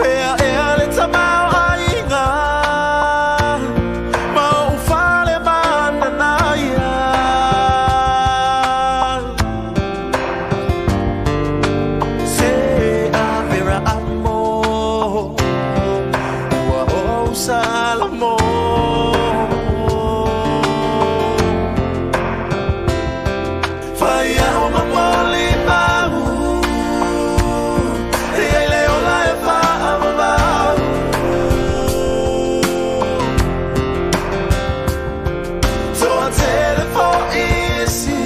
Fea ea le tamaoaiga ma ou fale mananaia. Se avera amo ua ou Salamo. Fai ao ma molimau, e ai le ola e faavavau. Toatele fo'i isi,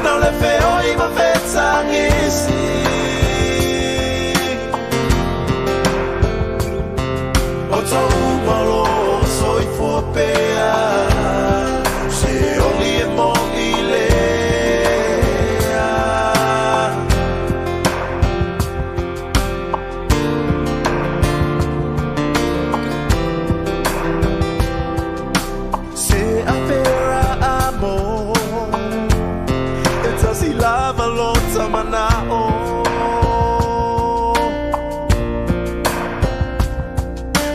nau le feoi ma fetagisi. O tou malo soifua pea, se oli e mo'i lea. Se afera amo, e tasi lava lota mana'o.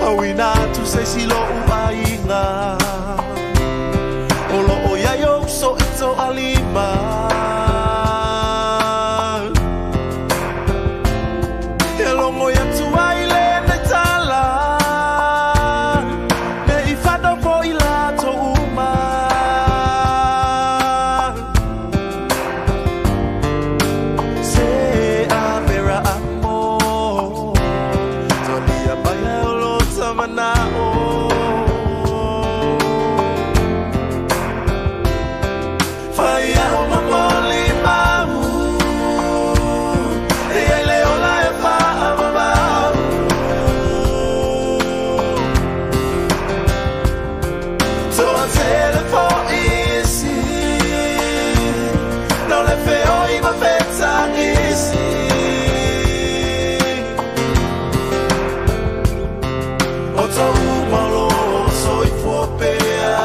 Auina atu se isi lo'u aiga, o lo'o iai ou so'ito alima. E logo atu ai lenei tala, me i whanau po i latou uma. Se avera amo, talia mai o lota mana'o. Fai ao ma molimau, e ai le ola e faavavau. Toatele fo'i isi, nau le feoi ma fetagisi. O tou malo soifua pea,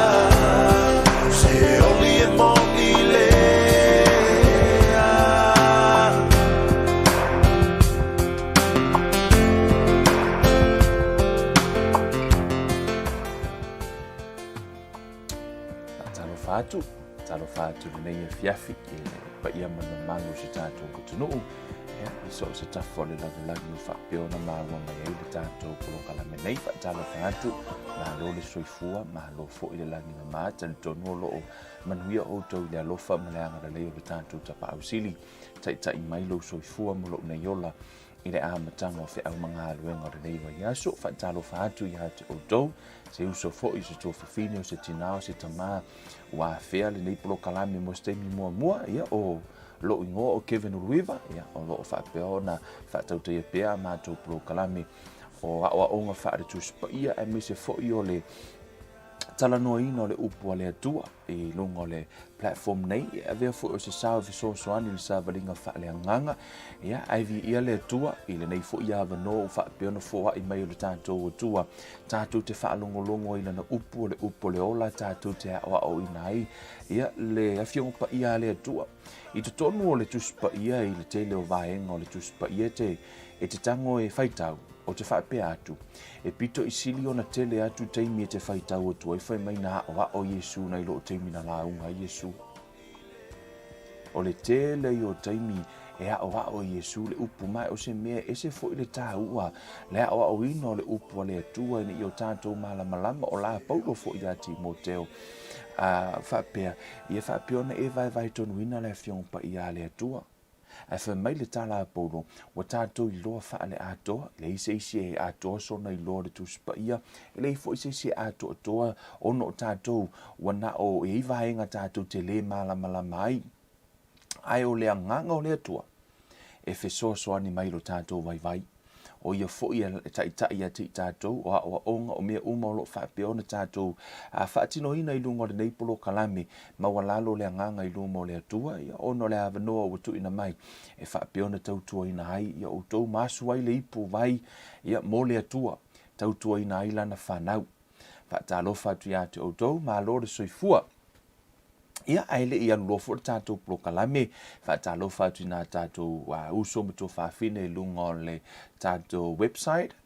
se oli e mo'i lea. Faatalofa atu, faatalofa atu i lenei afiafi i le paia ma le mamalu o si tatou atunuu, ia, i so o se tafa o le lalolagi o faapea ona maua mai ai le tatou polokalame nei. Faatalofa atu, malo le soifua, malo foi le lagi mama, talitonu o loo manuia outou i le alofa ma le agalelei o le tatou Tapaau Sili. Taitai mai lou soifua ma lou nei ola i le amataga o feau ma galuega o lenei vaiaso. Faatalofa atu ia te outou, se uso foi, se tuafafine, o se tinā, o se tamā, ua afea lenei polokalame mo se taimi muamua, ia, o lou igoa o Kevin Uluiva, ia, o loo faapea ona faatautaia pea a matou polokalame o aoaoga faale Tusi Paia, aemaise foi o le talanoaina o le upu a le Atua i luga o le platform nei. E avea foi o se sao e fesoasoani i le savaliga faaleagaga, ia, ae viia le Atua i lenei foi avanoa ua faapea ona foai mai o le tatou Atua tatou te faalogologo ai i lana upu, o le upu o le ola tatou te aoaoina ai, ia, le Afioga Paia a le Atua. I totonu o le Tusi Paia, i le tele o vaega o le Tusi Paia, te, e te tago e faitau, ou te faapea atu, e pito i sili ona tele atu taimi e te faitau atu ai fai mai na aʻoaʻo Iesu nai loo taimi na lauga ai Iesu. O le tele ia o taimi e aʻoaʻo ai Iesu le upu ma o se mea ese foi le tāua le aʻoaʻoina o le upu a le Atua ina ia o tatou malamalama o la Paulo foi ia Timoteo a faapea ia faapea ona e vaevae tonuina le Afioga Paia a le Atua. Ae fai mai le tala a Paulo, ua tatou iloa faale-atoa, e leai se isi e atoa sona iloa o le Tusi Paia, e leai foi se isi e atoatoa ona o tatou ua na o e i ai vaega tatou te lē malamalama ai. Ae o le agaga o le Atua e fesoasoani mai i lo tatou vaivai. O ia foi e taitai ia te i tatou, o aoaoga, o mea uma o lo o faapea ona tatou faatinoina i luga o lenei polokalame, maualalo le agaga i luma o le Atua, ia, ona o le avanoa ua tuuina mai e faapea ona tautuaina ai ia outou ma asu ai le ipu vai, ia, mo le Atua, tautuaina ai lana fanau. Faatalofa atu ia te outou, malo le soifua. Ia, ae le i alu loa foi le tatou polokalame, faatalofa atu i nā tatou uso ma tuafafine i luga o le tatou website,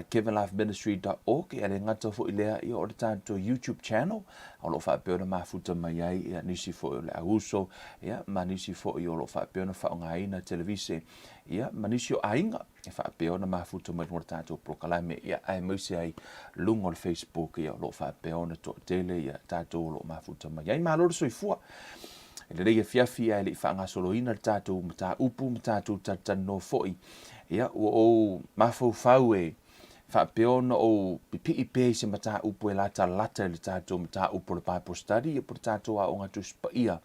kevinlifeministry.org, ia le gata foi lea, ia o le tatou YouTube channel, o lo o faapea ona mafuta mai ai ia, nisi foi o le au uso, ia, ma nisi foi o lo o faapea ona faaaogaina televise, ia, ma nisi o aiga. E faapea ona mafuta mai luga o le tatou polokalame, ia, aemaise ai luga o le Facebook, ia, o lo o faapea ona toatele ia tatou o lo o mafuta mai ai. Malo le soifua. E lelei afiafi ae le i faagasoloina le tatou mataupu ma tatou talatalanoa foi. Ia, ua ou mafaufau e faapea ona ou pipii pea i se mataupu e latalata i le tatou mataupu o le Bible Study, ia po o le tatou Aoga Tusi Paia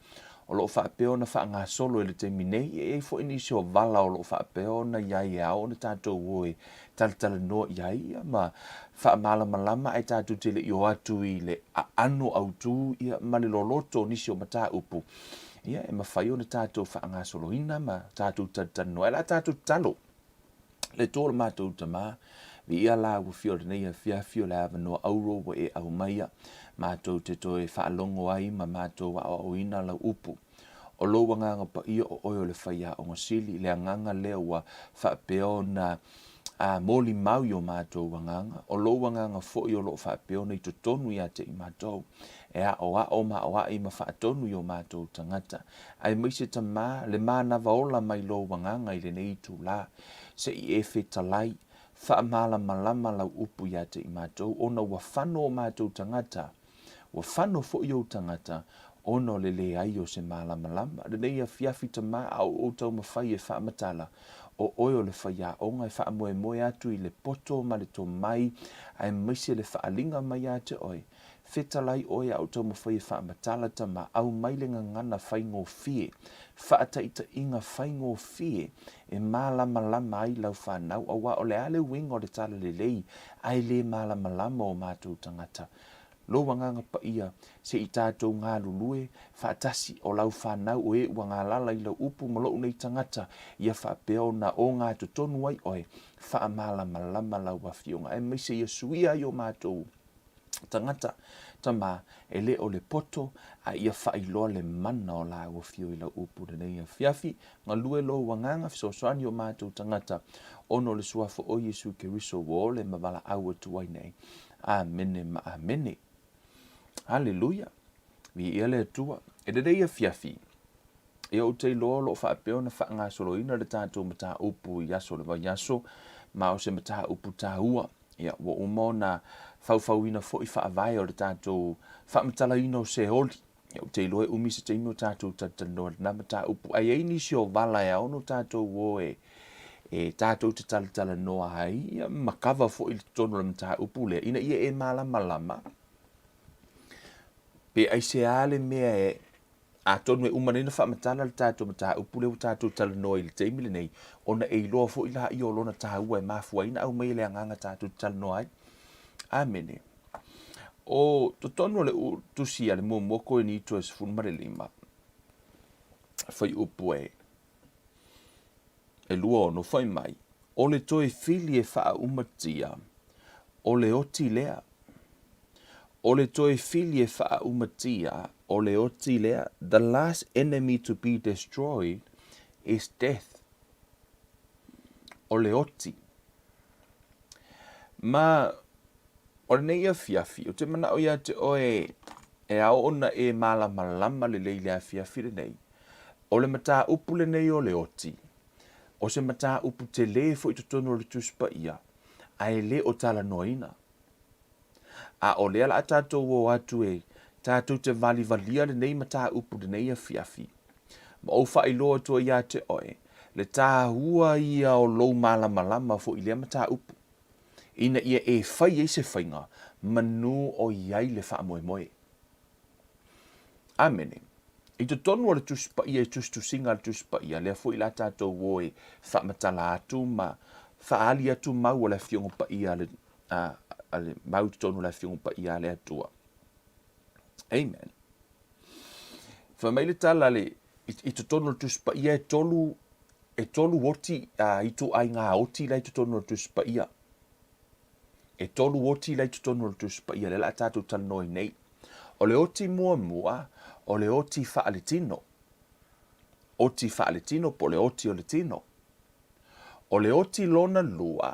o lo o faapea ona faagasolo i le taimi nei. E i ai foi nisi o vala o lo o faapea ona i ai e ao ona tatou o e talatalanoa i ai ia ma faamalamalama ae tatou te le i o atu i le aano autu ia ma le loloto o nisi o mataupu ia e mafai ona tatou faagasoloina ma tatou talatalanoa. Ae o le a tatou tatalo. Le Atua o le matou Tama, viia la ua fia o lenei afiafi o le avanoa auro ua e aumaia, matou te toe faalogo ai ma matou aoaoina lau upu. O lou Agaga Paia o oe o le Faiaoga Sili, le Agaga lea ua faapea ona a molimau i o matou agaga, o lou Agaga foi o lo o faapea ona i totonu ia te i matou, e aoao ma aoai ma faatonu i o matou tagata. Aemaise Tama, le manava ola mai lou Agaga i lenei itulā, se i e fetalai, faamalamalama lau upu ia te i matou, ona ua fano o matou tagata, ua fano foi ou tagata, ona o le leai o se malamalama. Lenei afiafi Tama, a o ou taumafai e faamatala, o oe o le faiaoga e faamoemoe atu i le poto ma le tomai, aemaise le faaaliga mai ia te oe, Fetalai oe a ou taumafai e faamatala tama, aumai le gagana faigofie, faataitaiga faigofie e malamalama ai lau fanau, aua o le a le uiga o le talalelei ae le malamalama o matou tagata. Lou Agaga Paia, se i tatou galulue faatasi, o lau fanau o e ua galala i lau upu ma lou nei tagata, ia faapea ona ogatotonu ai oe, faamalamalama lau Afioga, aemaise ia suia ai o matou tagata, tama, e le o le poto, a ia faailoa le mana o lāua afio i lau upu lenei afiafi, galue lou agaga fesoasoani o matou tagata, ona o le suafa o Iesu Keriso ua ole ma valaau atu ai nei. Amene ma amene. Haleluia. Viia le Atua. E lelei afiafi. Ia ou te iloa o lo o faapea ona faagasoloina le tatou mataupu i aso o le vaiaso, ma o se mataupu taua. Ia, ua uma ona faufauina foi faavae o le tatou faamatalaina o Seoli. Ia, ou te iloa e umi se taimi o tatou talatalanoa i lena mataupu. Ae i ai nisi o vala e ao ona tatou o e, e tatou te talatalanoa ai, ia, ma kava foi i totonu o le mataupu lea, ina ia e malamalama pe aisea le mea e Atonu e uma nei ona faamatala le tatou mataupu lea ua tatou talanoa i le taimi lenei, ona e iloa foi laia o lona taua e mafua ai ona aumai e le Agaga tatou te talanoa ai. Amene. O totonu o le tusi a le muamua Korinito e 15, fuaiupu e 26, fai mai, O le toe fili e faaaumatia, o le oti lea. O le toe fili e faaaumatia, o le oti lea. The last enemy to be destroyed is death. O le oti. Ma o lenei afiafi, ou te manao ia te oe e ao ona e malamalama lelei i le afiafi lenei. O le mataupu lenei o le oti, o se mataupu tele foi i totonu o le Tusi Paia, ae le o talanoaina. A o lea la a tatou o atu e tatou te valivalia lenei mataupu lenei afiafi, ma ou faailoa atu ai ia te oe le tāua ia o lou malamalama foi i lea mataupu, ina ia e fai ai se faiga manu o i ai le faamoemoe. Amene. I totonu o le Tusi Paia, i tusitusiga a le Tusi Paia, lea foi la tatou o e faamatala atu ma faaali atu mau o le Afioga Paia a le, a, a le mau i totonu o le Afioga Paia a le Atua. Amen. Fai mai le tala le, i, i totonu o le Tusi Paia e tolu, e tolu oti, a, ituaiga oti la i totonu o le Tusi Paia. E tolu oti la i totonu o le Tusi Paia, lea la a tatou talanoa ai nei. O le oti muamua, o le oti faaletino. Oti faaletino po o le oti o le tino. O le oti lona lua,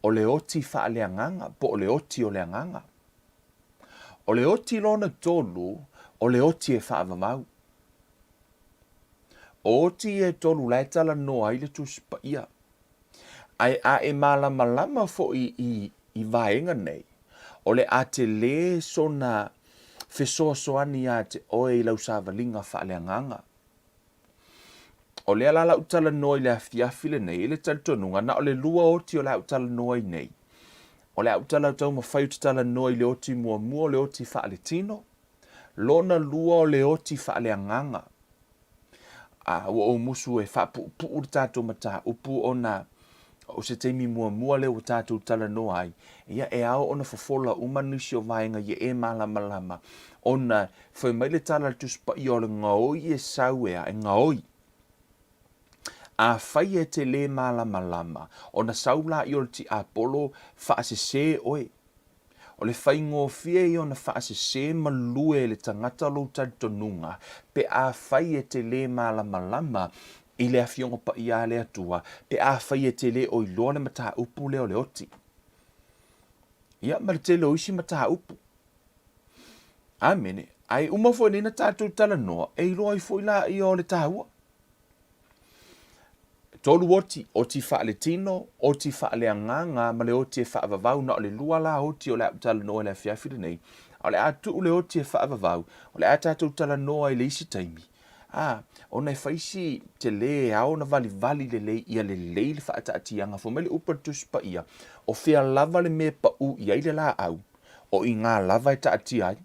o le oti faaleagaga po o le oti o le agaga. O le oti lona tolu, o le oti e faavavau. O oti ia e tolu la e talanoa ai le Tusi Paia. Ae a e malamalama foi i, i vaega nei, o le a telē sona fesoasoani iā te oe i lau savaliga faaleagaga. O lea la lau talanoa i le afiafi lenei, i le talitonuga, na o le lua oti o le a ou talanoa ai nei. O le a ou tala taumafai ou te talanoa i le oti muamua o le oti faaletino, lona lua o le oti faaleagaga. A ua ou musu e faapuupuu le tatou mataupu ona o se taimi muamua lea ua tatou talanoa ai, ia e ao ona fofola uma nisi o vaega ia e malamalama, ona fai mai le tala a le Tusi Paia o le gaoi e sau e a, e gaoi. Afai e te lē malamalama, ona sau laia o le tiapolo faasese oe. O le faigofie ia ona faasese malue e le tagata lou talitonuga pe afai e te lē malamalama i le Afioga Paia a le Atua, pe afai e te lē o iloa le mataupu lea o le oti. Ia, ma le tele o isi mataupu. Amene. Ae uma foi nei na tatou talanoa, e iloa ai foi laia o le taua. Tolu oti, oti faaletino, oti faaleagaga ma le oti e faavavau. Na o le lua la oti o le a ou talanoa i le afiafi lenei. A o le a tuu le oti e faavavau, o le a tatou talanoa i le isi taimi. A, ona e fai si telē e ao ona valivali lelei ia lelei le faataatiaga. Fai mai le upu a le Tusi Paia, o fea lava le mea e paū i ai le laau, o i gā lava e taatia ai.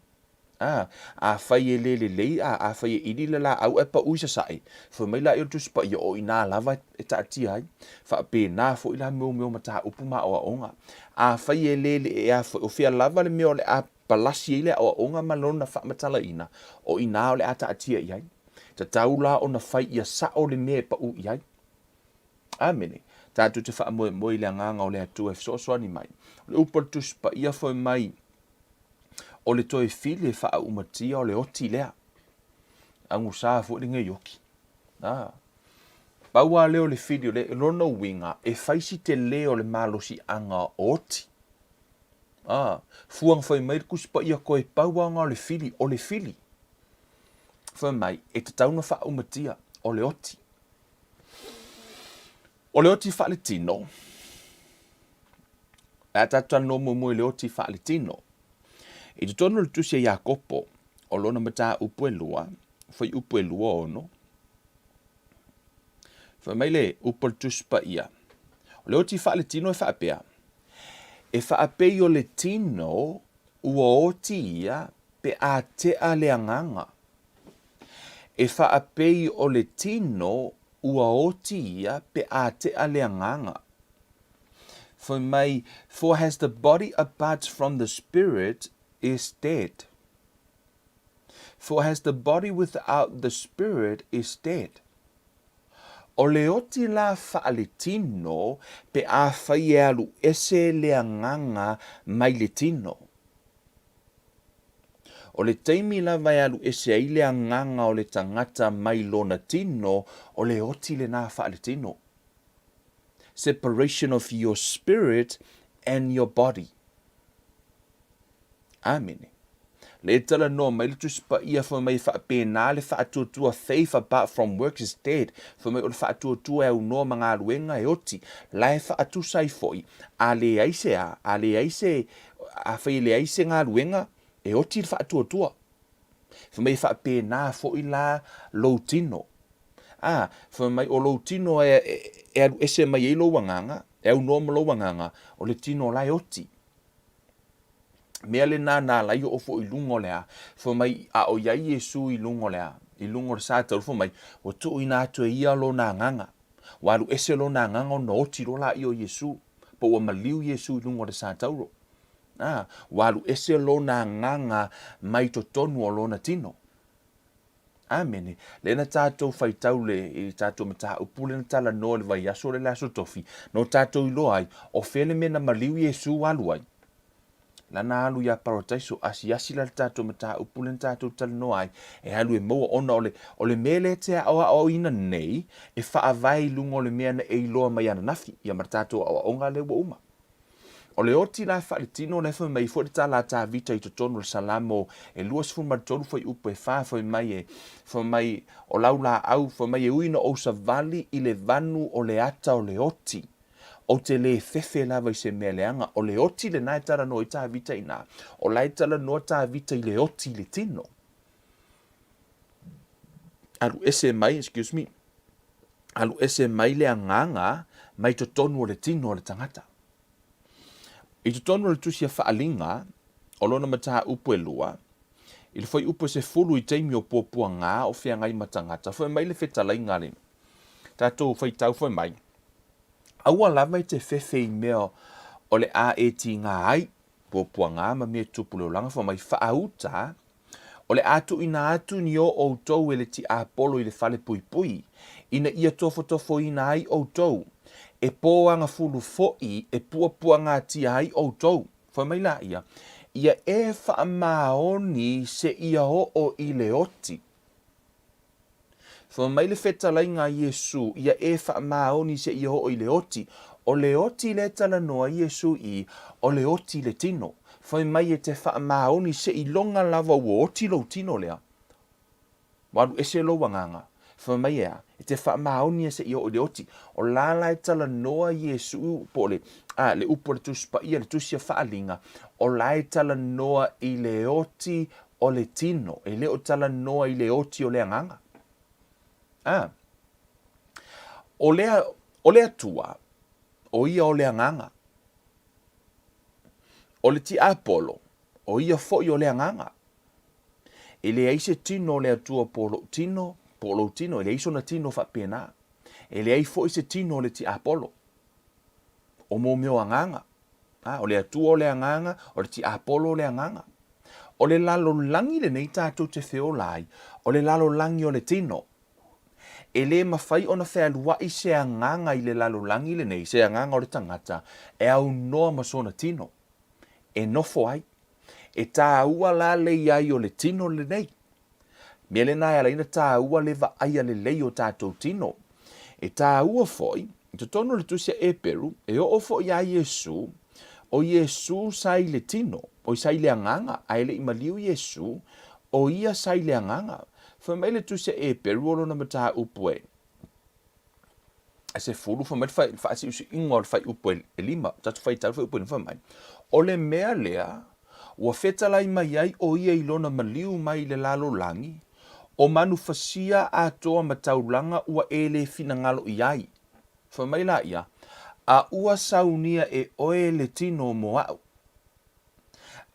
A, afai e le lelei, a, afai e ʻili le lāʻau ae paʻu i sasae, fai mai laia o le Tusi Paia, o i inā lava e taatia ai. Faapena foi la mea o mea o mataupu ma aoaoga. Afai e le, e a foi, o fea lava le mea o le a palasi ai le aoaoga ma lona faamatalaina, o i inā o le a taatia i ai. Tatau la ona fai ia sao le mea e paʻu i ai. Amene. Tatou te faamoemoe i le Agaga o le Atua e fesoasoani mai. O le upu a le Tusi Paia fai mai, O le toe fili e faaumatia o le oti lea. Agusa foi lenei oki. A. Pau lava lea o le fili o le lona uiga e fai si telē o le malosiaga o oti. A. Fuaga fai mai le Tusi Paia koe pau lava o le fili o le fili. Fai mai e tatau ona faaumatia o le oti. O le oti faaletino, le a tatou talanoa muamua i le oti faaletino. I totonu o le tusi a Iakopo, o lona mataupu e lua, fuaiupu e 26, fai mai le upu a le Tusi Paia, o le oti faaletino e faapea, E faapei o le tino ua oti ia pe a tea le agaga. E faapei o le tino ua oti ia pe a tea le agaga. Fai mai, For as the body apart from the spirit is dead. For as the body without the spirit is dead. O le oti la faaletino pe afai e alu ese le agaga mai le tino. O le taimi lava e alu ese ai le agaga o le tagata mai lona tino, o le oti lenā faaletino. Separation of your spirit and your body. Amene. Le talanoa mai le Tusi Paia fai mai e faapena le faatuatua faith apart from works is dead. Fai mai o le faatuatua e aunoa ma galuega e oti. La e faatusa ai foi, a leai se a, a leai se, afai e leai se galuega, e oti le faatuatua. Fai mai e faapena foi la lou tino. A, fai mai o lou tino e, e, e alu ese mai ai lou agaga, e aunoa ma lou agaga, o le tino la e oti. Mea lenā na ala ai oo foi i luga o le a, fai mai a o i ai Iesu i luga o le a, i luga o le sa taulu, fai mai, ua tuuina atu e ia lona agaga. Ua alu ese lona agaga ona oti loa laia o Iesu, po ua maliu Iesu i luga o le sa tauro. A, ua alu ese lona agaga mai totonu o lona tino. Amene. Lea na tatou faitau le, i tatou mataupu lea na talanoa i le vaiaso lea le Aso Tofi, no tatou iloa ai, o fea le mea na maliu Iesu alu ai. Lana alu iā Parataiso, asiasi la le tatou mataupu lea na tatou talanoa ai, e alu e maua ona o le, o le mea lea e te aoaoina nei, e faavae i luga o le mea na e iloa mai ananafi, ia ma le tatou aoaoga lea ua uma. O le oti la faaletino lea fai mai foi le tala a Tavita i totonu o le Salamo e 23 fuaiupu e 4 fai mai e, fai mai o lau laau, fai mai e ui ina ou savali i le vanu o le ata o le oti. Ou te lē fefe lava i se mea leaga. O le oti lena e talanoa ai Tavita i ina. O la e talanoa Tavita i le oti i le tino. Alu ese mai, excuse me, alu ese mai le agaga mai totonu o le tino o le tagata. I totonu o le tusi a Faaliga, o lona mataupu e lua, i le fuaiupu e 10 i taimi o puapuagā o feagai ma tagata, fai mai le fetalaiga a le tatou faitau fai mai, Aua lava e te fefe i mea o le a e tigā ai, puapuagā ma mea tupu le olaga, fai mai, Faauta, o le a tuuina atu ni o outou e le tiapolo i le fale puipui, ina ia tofotofoina ai outou, e pōagafulu foʻi e puapuagātia ai outou. Fai mai laia, Ia e faamaoni seia oo i le oti. Fai mai le fetalaiga a Iesū, Ia e faamaoni seia oo i le oti. O le oti lea e talanoa ai Iesū i, o le oti i le tino. Fai mai e te faamaoni seiloga lava ua oti lou tino lea. Ua alu ese lou agaga. Fai mai e a? E te faamaoni seia oo i le oti. O la la e talanoa Iesū, po o le, a, le upu a le Tusi Paia, le Tusi a Faaliga, o la e talanoa i le oti o le tino, e le o talanoa i le oti o le agaga. A. O le, o le Atua, o ia o le agaga. O le tiapolo, o ia foi o le agaga. E leai se tino o le Atua po o lou tino, po o lou tino, e leai sona tino faapena. E leai foi se tino o le tiapolo. O mō mea o agaga. A, o le Atua o le agaga, o le tiapolo o le agaga. O le lalolagi lenei tatou te feola ai, o le lalolagi o le tino. E lē mafai ona fealuaʻi se agaga i le lalolagi lenei, se agaga o le tagata, e aunoa ma sona tino, e nofo ai. E tāua la le i ai o le tino lenei. Mea lena e ala ai ona tāua le vaaia lelei o tatou tino. E tāua foi, i totonu o le Tusi a Eperu, e oo foi iā Iesū, o Iesū sa i le tino, oi sa i le agaga, a e le i maliu Iesū, o ia sa i le agaga. Fai mai le Tusi a Eperu o lona mataupu e, 10, fai mai le faasiusiuga o le fuaiupu e 5, tatou faitau le fuaiupu e 5, fai mai, O le mea lea ua fetalai mai ai ʻo ia i lona maliu mai i le lalolagi, o manufasia atoa ma taulaga ua e lē finagalo i ai. Fai mai laia, A ua saunia e ʻoe le tino mo aʻu.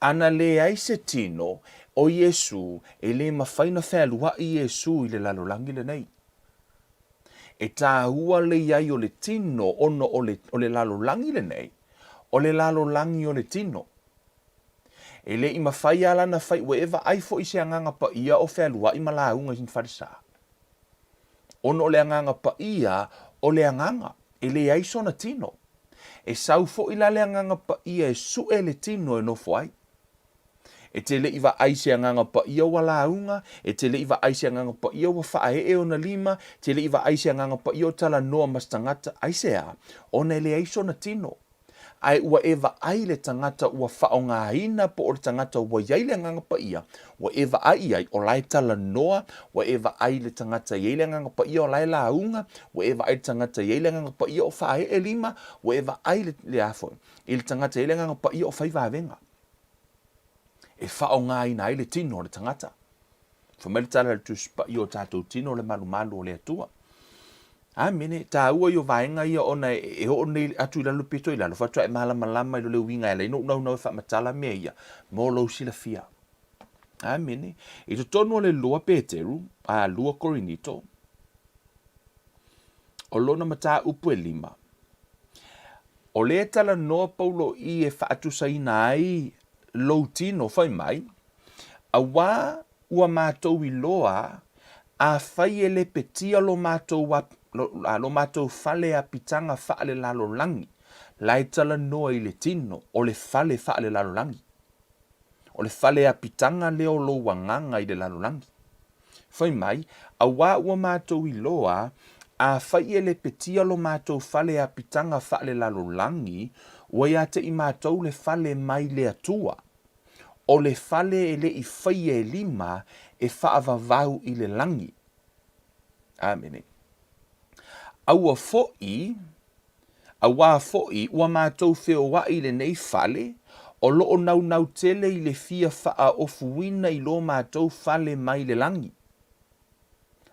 A na leai se tino, ʻo Iesū, e lē mafai na fealuaʻi Iesū i le lalolagi lenei. E tāua le i ai o le tino ona o le, o le lalolagi lenei, o le lalolagi o le tino. E le i mafai a lana fai ua e vaai foi i se Agaga Paia o fealuai ma lauga i falesa. Ona o le Agaga Paia o le agaga, e leai sona tino. E sau foi la le Agaga Paia e suʻe le tino e nofo ai. E te le i vaai i se Agaga Paia ua lauga, e te le i vaai i se Agaga Paia ua faaee ona lima, te le i vaai i se Agaga Paia o talanoa ma se tagata, aisea? Ona e leai sona tino. Ae ua e vaai i le tagata ua faaaogaina po o le tagata ua i ai le Agaga Paia, ua e vaai i ai o la e talanoa, ua e vaai i le tagata e i ai le Agaga Paia o la e lauga, ua e vaai i le tagata e i ai le Agaga Paia o faaee lima, ua e vaai i le, le a foi, i le tagata e i ai le Agaga Paia o fai vavega. E faaaogaina ai le tino o le tagata. Fai mai le tala a le Tusi Paia o tatou tino o le malumalu o le Atua. Amene. Tāua i o vaega ia ona e oo nei atu i lalo pito i lalo, faatoa e malamalama i lo le uiga e ala ai ona ou naunau e faamatala mea ia mo lou silafia. Amene. I totonu o le 2 Peteru, a 2 Korinito, o lona mataupu e 5, O lea e talanoa Paulo i e faatusaina ai lou tino, fai mai, Auā ua matou iloa, afai e lepetia lo matou, lo matou fale apitaga faalelalolagi, la e talanoa i le tino, o le fale faalelalolagi. O le fale apitaga lea o lou agaga i le lalolagi. Fai mai, Auā ua matou iloa, afai e lepetia lo matou fale apitaga faalelalolagi, ua ia te i matou le fale mai le Atua. O le fale e le i faia e lima e faavavau i le lagi. Amene. Aua foʻi, auā foʻi, ua matou feoaʻi i lenei fale, o loo naunau tele i le fia faaofuina i lo matou fale mai le lagi.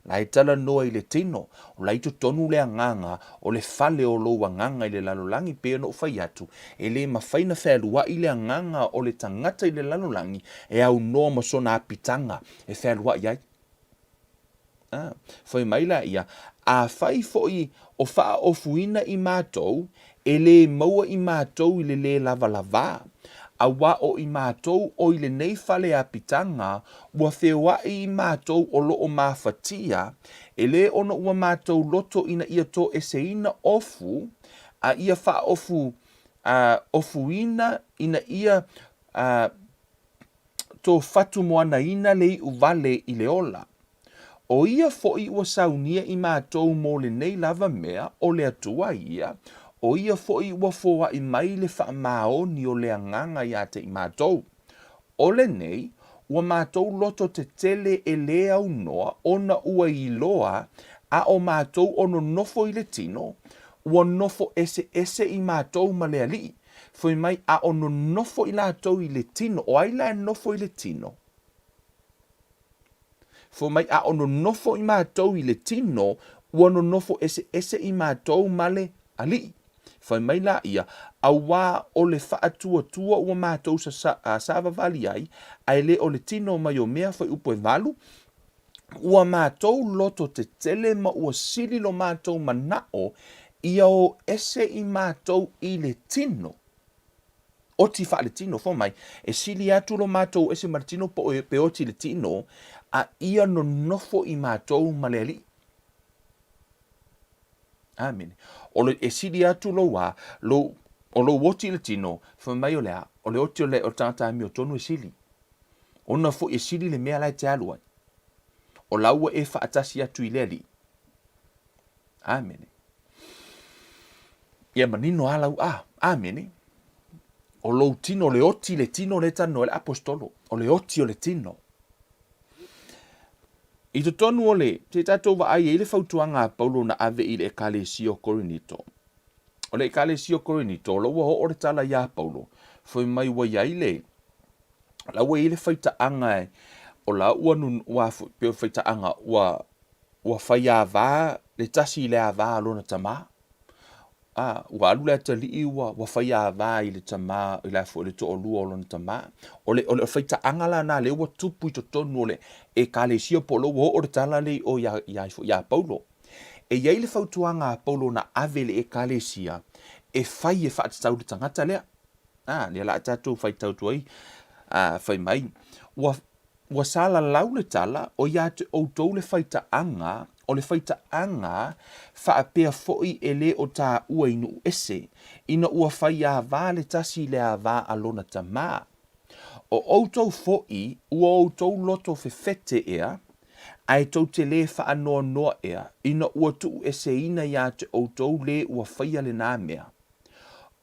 La e talanoa i le tino, o la i totonu le agaga o le fale o lou agaga i le lalolagi, pei ona ou fai atu, e le mafai na fealuaʻi le agaga o le tagata i le lalolagi e aunoa ma sona apitaga e fealuaʻi ai. A, fai mai la ia, Afai foi o faaofuina i matou, e lē maua i matou i le lē lavalavā, auā o i matou o i lenei fale apitaga, ua feoaʻi i matou o loo mafatia, e lē ona ua matou loto ina ia toeseina ofu, a ia faaofu, a, ofuina ina ia, a, Tofatumoanaina le iʻu wale i le ola. ʻO ia foʻi ua saunia i matou mo lenei lava mea, ʻo le Atua ia, ʻo ia foʻi ua foaʻi mai le faamaoni o le agaga iā te i matou. ʻO lenei, ua matou loto tetele e lē aunoa ona ua iloa a o matou o nonofo i le tino, ua nofo eseese i matou ma le Aliʻi. Fai mai, a o nonofo i latou i le tino, o ai la e nofo i le tino? Fai mai, a o nonofo i matou i le tino, ua nonofo eseese i matou ma le Alii. Fai mai la ia, auā o le faatuatua ua matou savavali ai, ae le o le tino mai o mea fuaiupu e valu, ua matou loto tetele ma ua sili lo matou manaʻo ia o ese i matou i le tino. Oti faaletino, fai mai, e sili atu lo matou ese ma le tino po o pe oti le tino, a ia nonofo i matou ma le Alii. Amene. O le, e sili atu lou a, lou, o lou oti i le tino, fai mai o le a, o le oti o le, o le tagata amiotonu e sili. Ona foi e sili le mea la e te alu ai. O la ua e faatasi atu i le Alii. Amene. Ia manino a lau a. Amene. O lou tino, o le oti le tino le talanoa ai le Aposetolo. O le oti o le tino. I totonu o le, se i tatou vaai ai le fautuaga a Paulo na ave i le Ekalesia o Korinito. O le Ekalesia o Korinito, o la ua oo le tala iā Paulo, fai mai ua i ai le, la ua i ai le faitaaga e, o la ua nun, ua foi, pei o le faitaaga, ua, ua faiāvā le tasi i le avā a lona tamā. A, ua alu le atalii ua, ua faiāvā i le tamā, i le a foi le toalua o lona tamā. O le, o le faitaaga la na lea ua tupu i totonu o le Ekalesia po o lea ua oo le tala lea i o iā, iā ifo iā Paulo. E i ai le fautuaga a Paulo na ave i le Ekalesia e fai e faatatau i le tagata lea. A, lea la a tatou faitau atu ai, a, fai mai, ua, Ua salalau le tala, o ia te outou le faitaaga, o le faitaaga faapea foi e lē o tāua i nuu ese, ina ua faiāvā le tasi i le avā a lona tamā. O outou foi, ua outou loto fefete ea, ae tou te lē faanoanoa ea, ina ua tuueseina iā te outou lē ua faia lenā mea.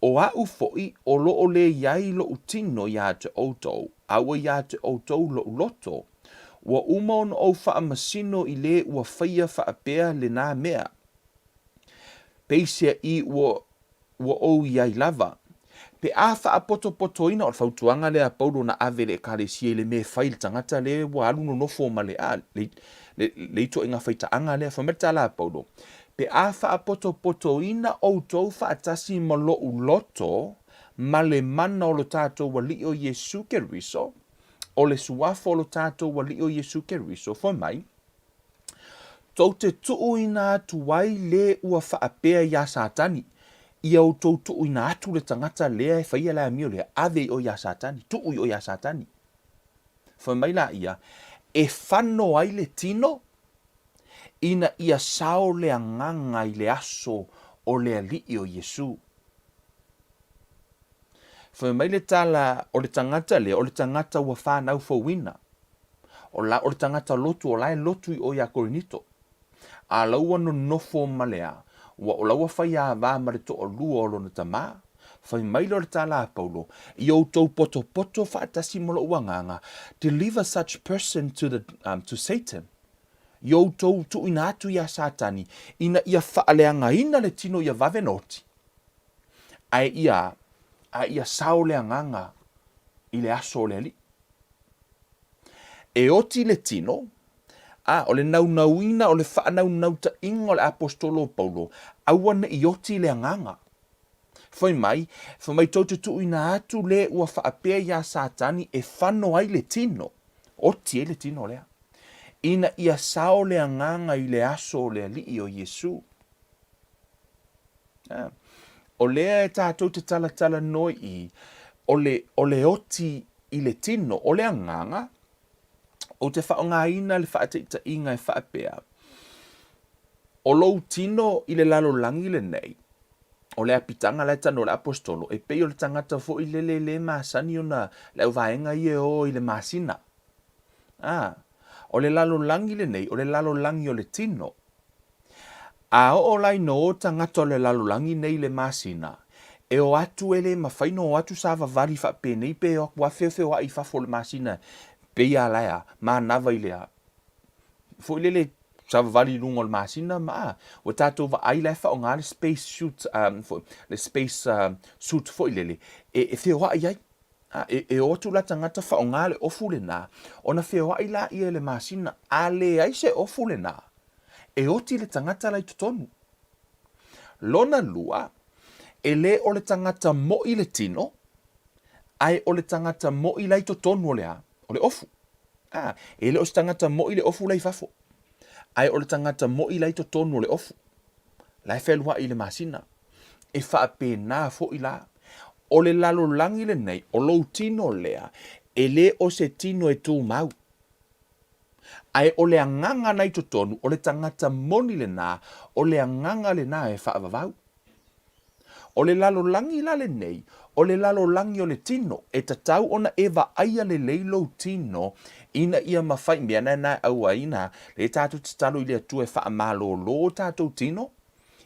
ʻO aʻu foʻi, o loo lē iai loʻu tino iā te ʻoutou, a ua iā te ʻoutou loʻu loto. Ua uma ona ou faamasino i lē ua faia faapea lenā mea. Peiseaʻi ua ua ou iai lava. Pe a faapotopotoina, o le fautuaga lea a Paulo na ave i le Ekalesia i le mea e fai i le tagata lē ua alu nonofo ma le, a, le, le, le ituaiga faitaaga lea. Fai mai le tala a Paulo, Pe a faapotopotoina outou faatasi ma loʻu loto ma le mana o lo tatou Alii o Iesu Keriso, o le Suafa o lo tatou Alii o Iesu Keriso, fai mai, tou te tuuina atu ai le ua faapea iā Satani, ia outou tuuina atu le tagata lea e faia le amio lea, ave i o iā Satani, tuu i o iā Satani. Fai mai la ia, e fano ai le tino, ina ia sao le agaga i le aso o le Alii o Iesū. Fai mai le tala o le tagata lea, o le tagata ua fanau fouina. O la, o le tagata lotu, o la e lotu i o iā Korinito. A la ua nonofo ma le a, ua o la ua faiāvā ma le toalua o lona tamā. Fai mai lea o le tala a Paulo, I outou potopoto faatasi ma lou agaga, deliver such person to the, um, to Satan. I outou tuuina atu iā Satani, ina ia faaleagaina le tino ia vave ona oti. Ae ia, ae ia sao le agaga i le aso o le Alii. E oti le tino, a o le naunauina, o le faanaunautaiga o le Aposetolo o Paulo, aua ne i oti le agaga. Fai mai, fai mai tou te tuuina atu le ua faapea iā Satani e fano ai le tino, oti ai le tino lea, ina ia sao le agaga i le aso o le Alii o Iesu. A, o lea e tatou te talatalanoa i, o le, o le oti i le tino, o le agaga, ou te faaaogaina le faataitaiga e faapea, o lou tino i le lalolagi lenei, o le apitaga la e tanoa le aposetolo, e pei o le tagata foi lele le masani ona le auvaega ia e o i le masina. A, o le lalolagi lenei, o le lalolagi o le tino. A oo la ina o tagata o le lalolagi nei i le masina, e o atu e le mafai ona o atu savavali faapenei pe o atu afeofeoai i fafo o le masina pei a la e a, manava i le a, foi lele savavali i luga o le masina ma a, ua tatou vaai la e faaaoga le space suit, um, le space uh, suit foi lele e, e feoai ai. A, e, e o atu la tagata faaaoga le ofu lenā, ona feoai laia i le masina, a leai se ofu lenā, e oti le tagata la i totonu. Lona lua, e le o le tagata moʻi le tino, ae o le tagata moʻi la i totonu o le a, o le ofu. A, e le o se tagata moʻi le ofu la i fafo, ae o le tagata moʻi la i totonu o le ofu, la e fealuaʻi i le masina. E faapena foi la, o le lalolagi lenei, o lou tino lea, e le o se tino e tumau. Ae o le agaga na i totonu, o le tagata moni lenā, o le agaga lenā e faavavau. O le lalolagi la lenei, o le lalolagi o le tino, e tatau ona e vaaia lelei lou tino ina ia mafai, mea na e auaina, lea tatou te tatalo i le Atua e faamalōlō o tatou tino,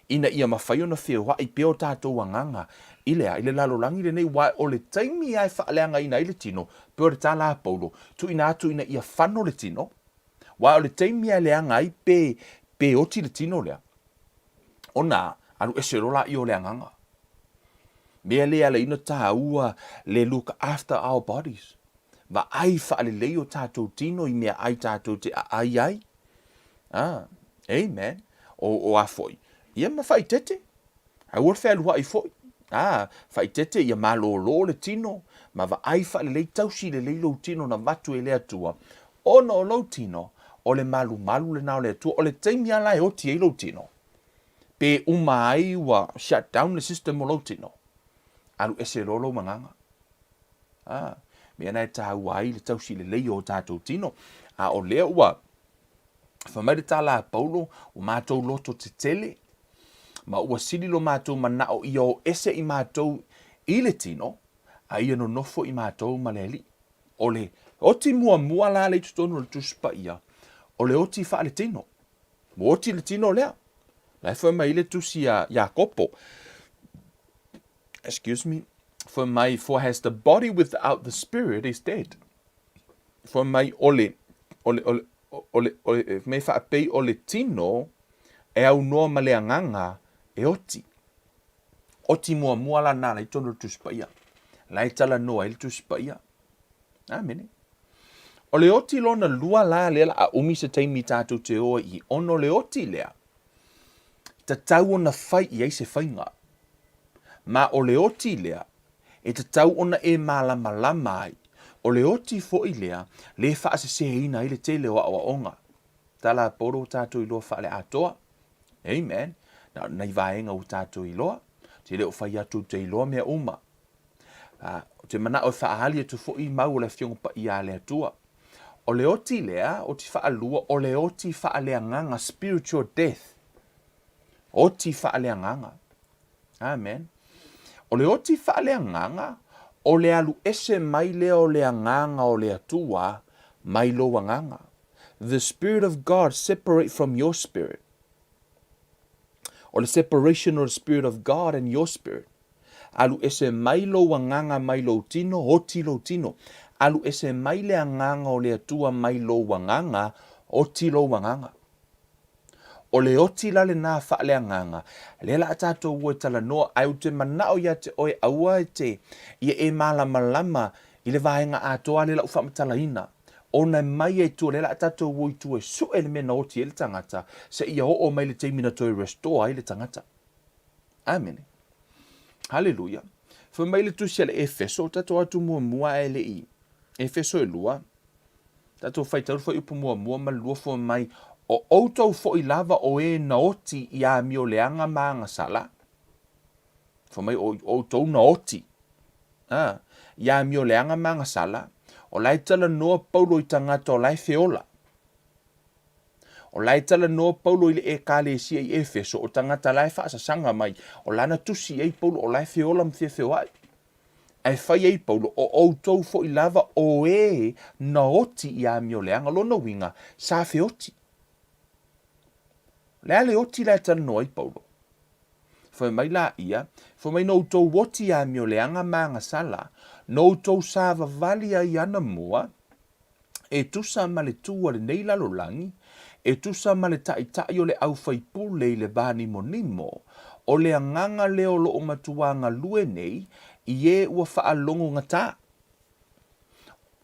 ina ia mafai ona feoai pea o tatou agaga i le a, i le lalolagi lenei, aua o le taimi lava e faaleagaina ai le tino, pei o le tala a Paulo, tuuina atu ina ia fano le tino, aua o le taimi lava e leaga ai pe, pe oti le tino lea, ona alu ese loa laia o le agaga. Mea lea e ala ai ona taua le look after our bodies. Vaai faalelei o tatou tino i meaai tatou te aai ai. Ah, amen. O, o a foi? Ia ma faaeteete. Aua le fealuai foi. Ah, faaeteete ia malōlō le tino, ma vaai faalelei tausi lelei lou tino na avatu e le Atua. Ona o lou tino, o le malumalu lena o le Atua. O le taimi lava la e oti ai lou tino, pe uma ai ua shut down le system o lou tino, alu ese loa lou agaga. A, mea na e tāua ai le tausi lelei o tatou tino. A o lea ua fai mai le tala a Paulo, ua matou loto tetele, ma ua sili lo matou manao ia o ese i matou i le tino, a ia nonofo i matou ma le Alii. O le oti muamua la lea i totonu o le Tusi Paia, o le oti faaletino. Ua oti le tino lea. La e fai mai le tusi a Iakopo. Excuse me. Fai mai, for has the body without the spirit is dead. Fai mai, o le, o le, o le, o le, o le, me faapei o le tino e aunoa ma le agaga e oti. Oti muamua la nā la i tonu le Tusi Paia. La e talanoa ai le Tusi Paia. Amene. O le oti lona lua la lea la a umi se taimi tātou te o i ona o le oti lea, tatau ona fai i ai se faiga. Ma o le oti lea, e tatau ona e mālamalama ai. O le oti foi lea, le faaseseina ai le tele o aoaoga. Tala a Paulo ua tātou iloa faale-atoa. Amen. Na o nai vaega ua tātou iloa. Te le o fai atu te iloa mea uma. Ā, ou te manao e faaali atu foi i mau o le Afioga Paia a le Atua. O le oti lea, oti faalua, o le oti faaleagaga, spiritual death. Oti faaleagaga. Amen. O le oti faaleagaga, O le alu ese mai lea o le Agaga o le Atua mai lou agaga. The Spirit of God separate from your spirit. O le separation o le Spirit of God and your spirit. Alu ese mai lou agaga mai lou tino, oti lou tino. Alu ese mai le Agaga o le Atua mai lou agaga, oti lou agaga. O le oti la lenā faaleagaga, lea la a tatou o e talanoa, ae ou te manao ia te oe aua e te ia e malamalama i le vaega atoa lea la u faamatalaina, ona e mai ai tua, lea la a tatou o i tua e sue le mea na oti ai le tagata, seia oo mai le taimi na toe restore ai le tagata. Amene. Haleluia. Fai mai le tusi a le Efeso, tatou atu muamua ae le i Efeso e lua, Tatou faitau le fuaiupu muamua ma le lua fua mai, O outou foi lava o e na oti i amioleaga ma agasala, fai mai o outou na oti a, i amioleaga ma agasala, o la e talanoa Paulo i tagata o la e feola. O la e talanoa Paulo i le Ekalesia i Efeso, o tagata la e faasasaga mai, o lana tusi i ai Paulo, o la e feola ma feofeoai. Ae fai ai Paulo, O outou foi lava o e na oti i amioleaga. Lona uiga, sa feoti. O le a le oti la e talanoa ai Paulo? Fai mai la ia, fai mai na outou oti i amioleaga ma agasala, na outou savavali ai anamua, e tusa ma le tū a lenei lalolagi, e tusa ma le taʻitaʻi o le ʻaufaipule i le va nimonimo, o le agaga lea o lo o matuā galue nei i ē ua faalogogatā.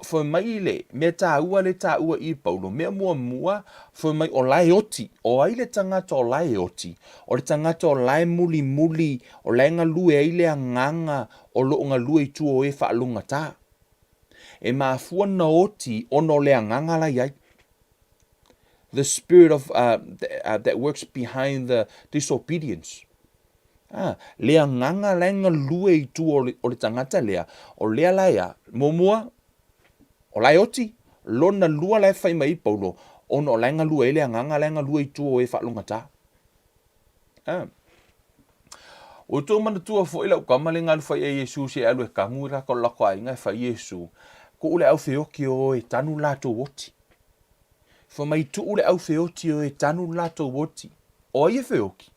Fai mai le mea tāua le tāua i Paulo, mea muamua, fai mai o la e oti. O ai le tagata o la e oti? O le tagata o la e mulimuli, o la e galue ai le agaga o lo o galue i tua o ē faalogogatā. E mafua na oti ona o le agaga la i ai. The spirit of, that works behind the disobedience. Ah, le agaga la e galue i tua o le, o le tagata lea, o lea la e a, muamua, o la e oti, lona lua la e fai mai ai Paulo, ona o la e galue ai le agaga la e galue i tua o e faalogata. Ah. Ua outou manatua foi lau kama le galu fai ai Iesu se alu e kamu i lako lako aiga e fai Iesu, Kuʻu le au feoti o e tanu latou oti. Fai mai tuu le au feoti o e tanu latou oti. O ai e feoki?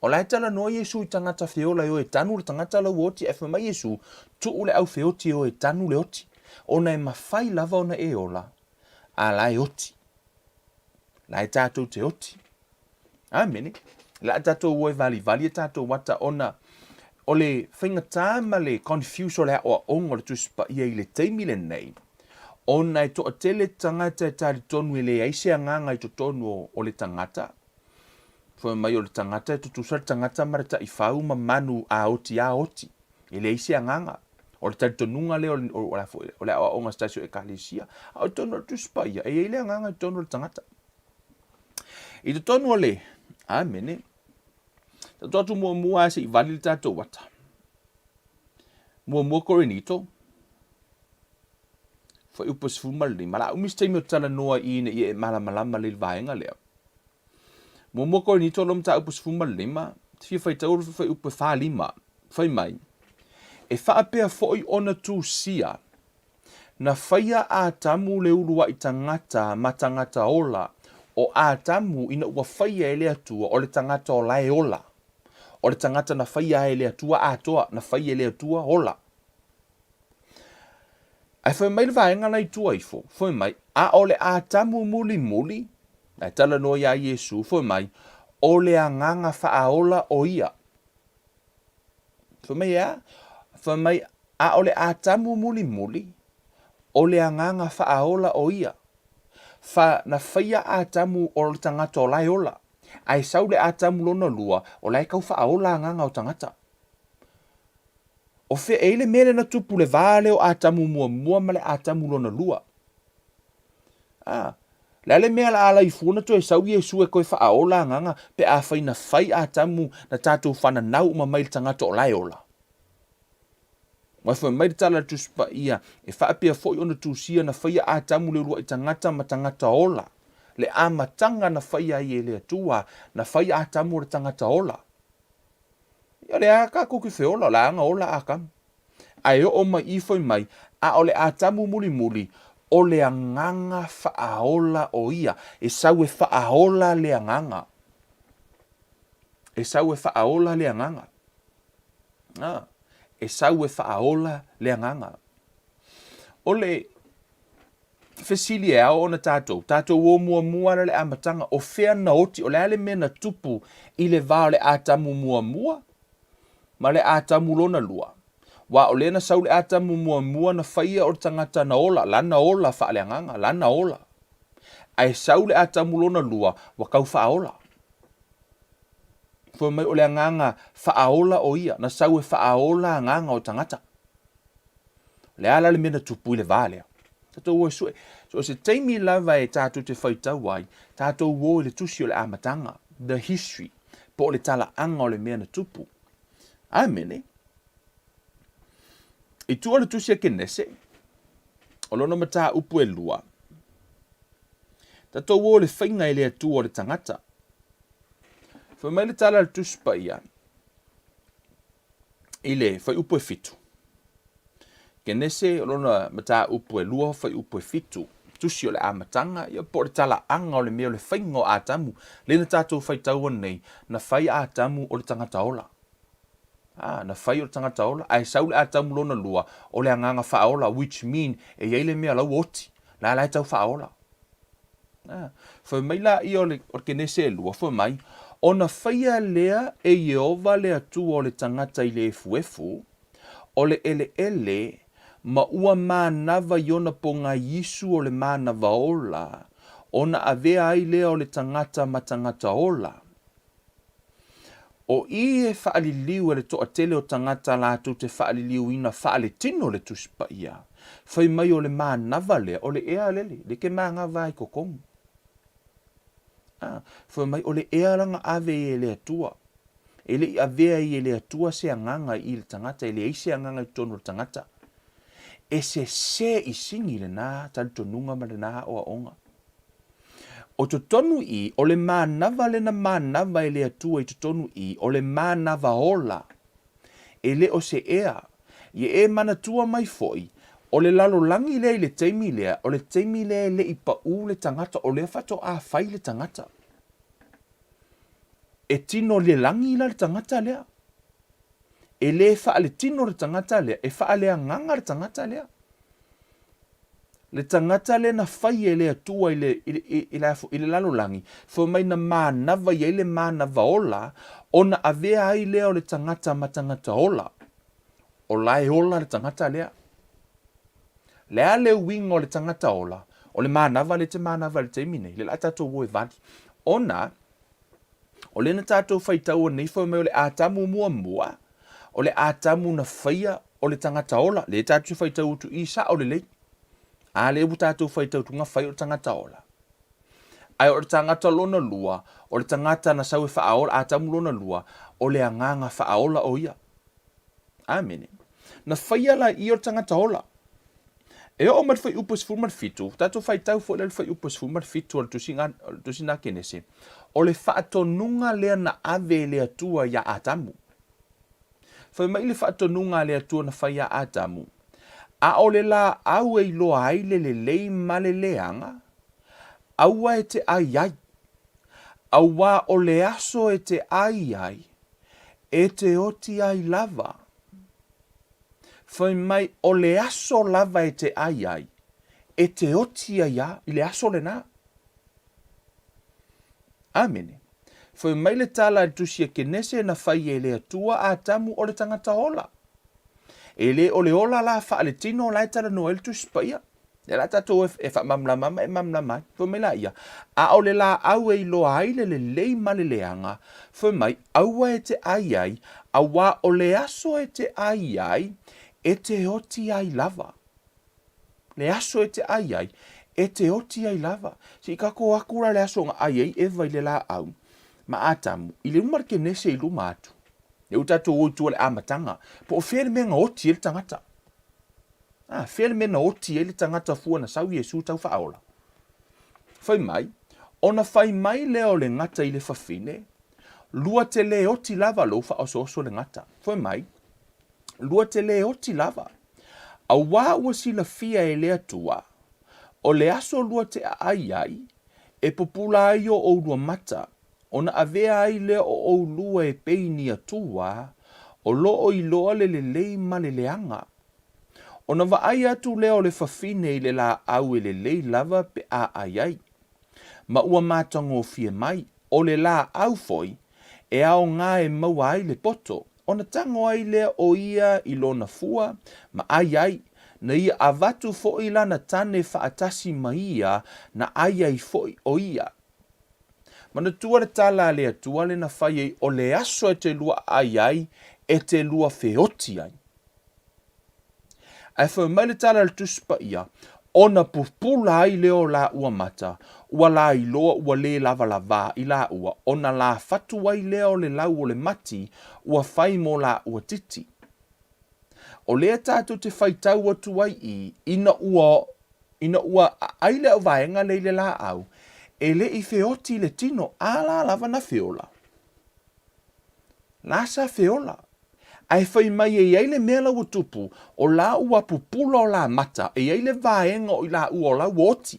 O la e talanoa Iesu i tagata feola e o e tanu le tagata lau oti, ae fai mai Iesu, tuu le au feoti e o e tanu le oti. Ona e mafai lava ona e ola, a la e oti. La e tatou te oti. Amene. Le a tatou o e valivali e tatou ata ona o le faigata ma le confuse o le aoaoga o le Tusi Paia i le taimi lenei, ona e toatele tagata e talitonu e leai se agaga i totonu o, o le tagata. Fai mai o le tagata e tutusa le tagata ma le taifau ma manu a oti a oti. E leai se agaga. O le talitonuga lea o le, o, o, o le aoaoga a se tasi o Ekalesia. A o totonu o le Tusi Paia, e i ai le agaga i totonu o le tagata. I totonu o le Amene. Tatou atu muamua se i vali le tatou ata. Muamua Korinito, fuaiupu 15. La umi se taimi o talanoa i ina ia e malamalama le vaega lea. Muamua Korinito lo mataupu 15, te fia faitau le fuaiupu 45. Fai mai, e faapea foi ona tusia Na faia Atamu le uluai tagata ma tagata ola, o Atamu ina ua faia e le Atua o le tagata o la e ola. O le tagata na faia ai e le Atua atoa, na faia e le Atua ola. Ae fai mai le vaega la i tua ifo, fai mai, a o le Atamu mulimuli, ae talanoa iā Iesu, fai mai, o le agaga faaola o ia. Fai mai e a? Fai mai, a o le Atamu mulimuli, o le agaga faaola o ia. Fa, na faia Atamu o le tagata o la e ola. Ae sau le Atamu lona lua, o la e tau faaola agaga o tagata. O fea, e i ai le mea lea na tupu le va lea o Atamu muamua ma le Atamu lona lua. A, le a le mea la ala i fua na toe sau Iesu e toe faaola agaga pe afai na fai Atamu na tatou fananau uma mai le tagata o la e ola? Ua fai mai le tala a le Tusi Paia, e faapea foi ona tusia na faia Atamu le uluai tagata ma tagata ola. Le amataga na faia ai e le Atua, na fai Atamu o le tagata ola. Ia o le a tatou te feola, o le a aga ola Atamu. Ae oo mai i fai mai, a o le Atamu mulimuli, o le agaga faaola o ia. E sau e faaola le agaga. E sau e faaola le agaga. A, e sau e faaola le agaga. O le fesili e ao ona tatou, tatou o muamua la le amataga, o fea na oti, o le a le mea na tupu i le va o le Atamu muamua ma le Atamu lona lua? Aua o lea na sau le Atamu muamua na faia o le tagata na ola, lana ola faaleagaga, lana ola. Ae sau le Atamu lona lua, ua tau faaola. Fai mai o le agaga faaola o ia, na sau e faaola agaga o tagata. O le a la le mea na tupu i le va lea? Tatou o e sue. So o se taimi lava e tatou te faitau ai, tatou o i le tusi o le amataga, the history, po o le talaaga o le mea na tupu. Amene. I tua o le tusi a Kenese, o lona mataupu e lua, tatou o i le faiga e le Atua o le tagata. Fai mai le tala a le Tusi Paia i le fuaiupu e fitu. Kenese o lona mataupu e lua fuaiupu e fitu, tusi o le amataga, ia po o le talaaga o le mea o le faiga o Atamu, lea na tatou faitaua nei, na fai Atamu o le tagata ola. A, na fai o le tagata ola, ae sau le Atamu lona lua, o le agaga faaola, which mean, e i ai le mea la ua oti, la la e tau faaola. A, fai mai laia o le, o le Kenese e lua, fai mai, Ona faia lea e Ieova le Atua o le tagata i le efuefu, o le eleele, ma ua manava i ona pogaiisu o le manava ola, ona avea ai lea o le tagata ma tagata ola. O i e faaliliu e le toatele o tagata latou te faaliliuina faaletino le Tusi Paia, fai mai o le manava lea, o le ea lele, le ke manava ai totonu. A, fai mai o le ea la na ave ai e le Atua. E le i avea ai e le Atua se agaga i le tagata, e leai se agaga i totonu o le tagata. E sese i sini lena talitonuga ma lena aoaoga. O totonu i, o le manava lena manava e le Atua i totonu i, o le manava ola. E le o se ea. Ia e manatua mai foi, o le lalolagi lea i le taimi lea, o le taimi lea e le i paʻū le tagata, o lea faatoa fai le tagata. E tino le lagi la le tagata lea. E le faaletino le tagata lea, e faaleagaga le tagata lea. Le tagata lea na fai e le Atua i le, i le, i le, i le lalolagi, fai mai na manava i ai le manava ola, ona avea ai lea o le tagata ma tagata ola. O la e ola le tagata lea. Le a le uiga o le tagata ola, o le manava lea e te manava i le taimi nei, lea la tatou o e vali. Ona, o lea na tatou faitaua nei fai mai o le Atamu muamua, o le Atamu na faia o le tagata ola, lea tatou te faitau atu i sao lelei. A lea ua tatou faitau atu na fai o le tagata ola. Ae o le tagata lona lua, o le tagata na sau e faaola, Atamu lona lua, o le agaga faaola o ia. Amene. Na faia la i o le tagata ola. E oo mai le fuaiupu e 17, tatou faitau foi lea le fuaiupu e 17 o le tusi, o le tusi na Kenese, o le faatonuga lea na ave e le Atua iā Atamu. Fai mai le faatonuga a le Atua na fai iā Atamu, A o le lāʻau e iloa ai le lelei ma le leaga, aua e te ʻai ai, auā o le aso e te ʻai ai, e te oti ai lava. Fai mai o le aso lava e te ʻai ai, e te oti ai a i le aso lenā. Amene. Fai mai le tala a le tusi a Kenese na fai e le Atua Atamu o le tagata ola. E le o le ola la faaletino la e talanoa ai le Tusi Paia. Lea la tatou e faamalamalama ma e malamalama ai. Fai mai la ia, a o le lāʻau e iloa ai le lelei ma le leaga, fai mai, aua e te ʻai ai, auā o le aso e te ʻai ai, e te oti ai lava. Le aso e te ʻai ai, e te oti ai lava. Se i tatou o atu la le aso na ʻai ai ʻEva i le lāʻau ma Atamu, i le uma le Kenese i luma atu. Lea ua tatou o i tua i le amataga, po o fea le mea na oti ai le tagata. A, fea le mea na oti ai le tagata fua na sau Iesu tau faaola? Fai mai, ona fai mai lea o le gata i le fafine, lua te le oti lava lou faaosooso le gata. Fai mai, Lua te lē oti lava, auā ua silafia e le Atua, o le aso lua te aai ai, e pupula ai o ʻoulua mata, ona avea ai lea o ʻoulua e pei ni Atua, o lo o iloa le lelei ma le leaga. Ona vaai atu lea o le fafine i le lāʻau e lelei lava pe a ʻai ai, ma ua matagofie mai, o le lāʻau foi e aoga e maua ai le poto, ona tago ai lea o ia i lona fua ma ʻai ai, na ia avatu foi lana tane faatasi ma ia na ʻai ai foi ʻo ia. Manatua le tala a le Atua le na fai ai o le aso e te lua ʻai ai e te lua feoti ai. Ae fai mai le tala a le Tusi Paia, ona pupula ai lea o lāua mata, ua lailoa ua lē lavalavā i lāua, ona lafatu ai lea o le lau o le mati ua fai mo lāua titi. O lea tātou te faitau atu ai i, ina ua, ina ua aʻai le auvaega lea i le lāʻau, e le i feoti le tino, a la lava na feola. La sa feola. Ae fai mai e i ai le mea la ua tupu, o la ua pupula o la mata, e i ai le vaega o i lāua o la ua oti.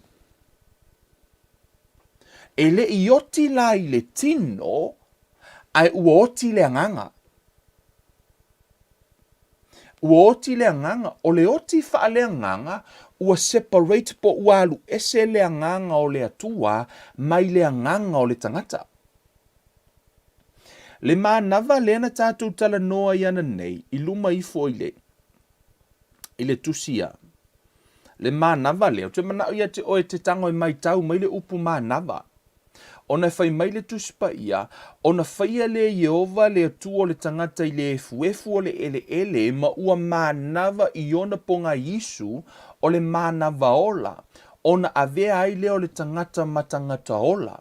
E le i oti la i le tino, ae ua oti le agaga. Ua oti le agaga. O le oti faaleagaga, ua separate po ua alu ese le agaga o le Atua mai le agaga o le tagata. Le manava lea na tatou talanoa ai ananei i luma ifo i le i le tusi a le manava lea, ou te manaʻo ia te oe te tago e maitau mai le upu manava. Ona e fai mai le Tusi Paia, ona faia lea Ieova le Atua o le tagata i le efuefu o le eleele ma ua manava i ona pogaiisu o le manava ola, ona avea ai lea o le tagata ma tagata ola.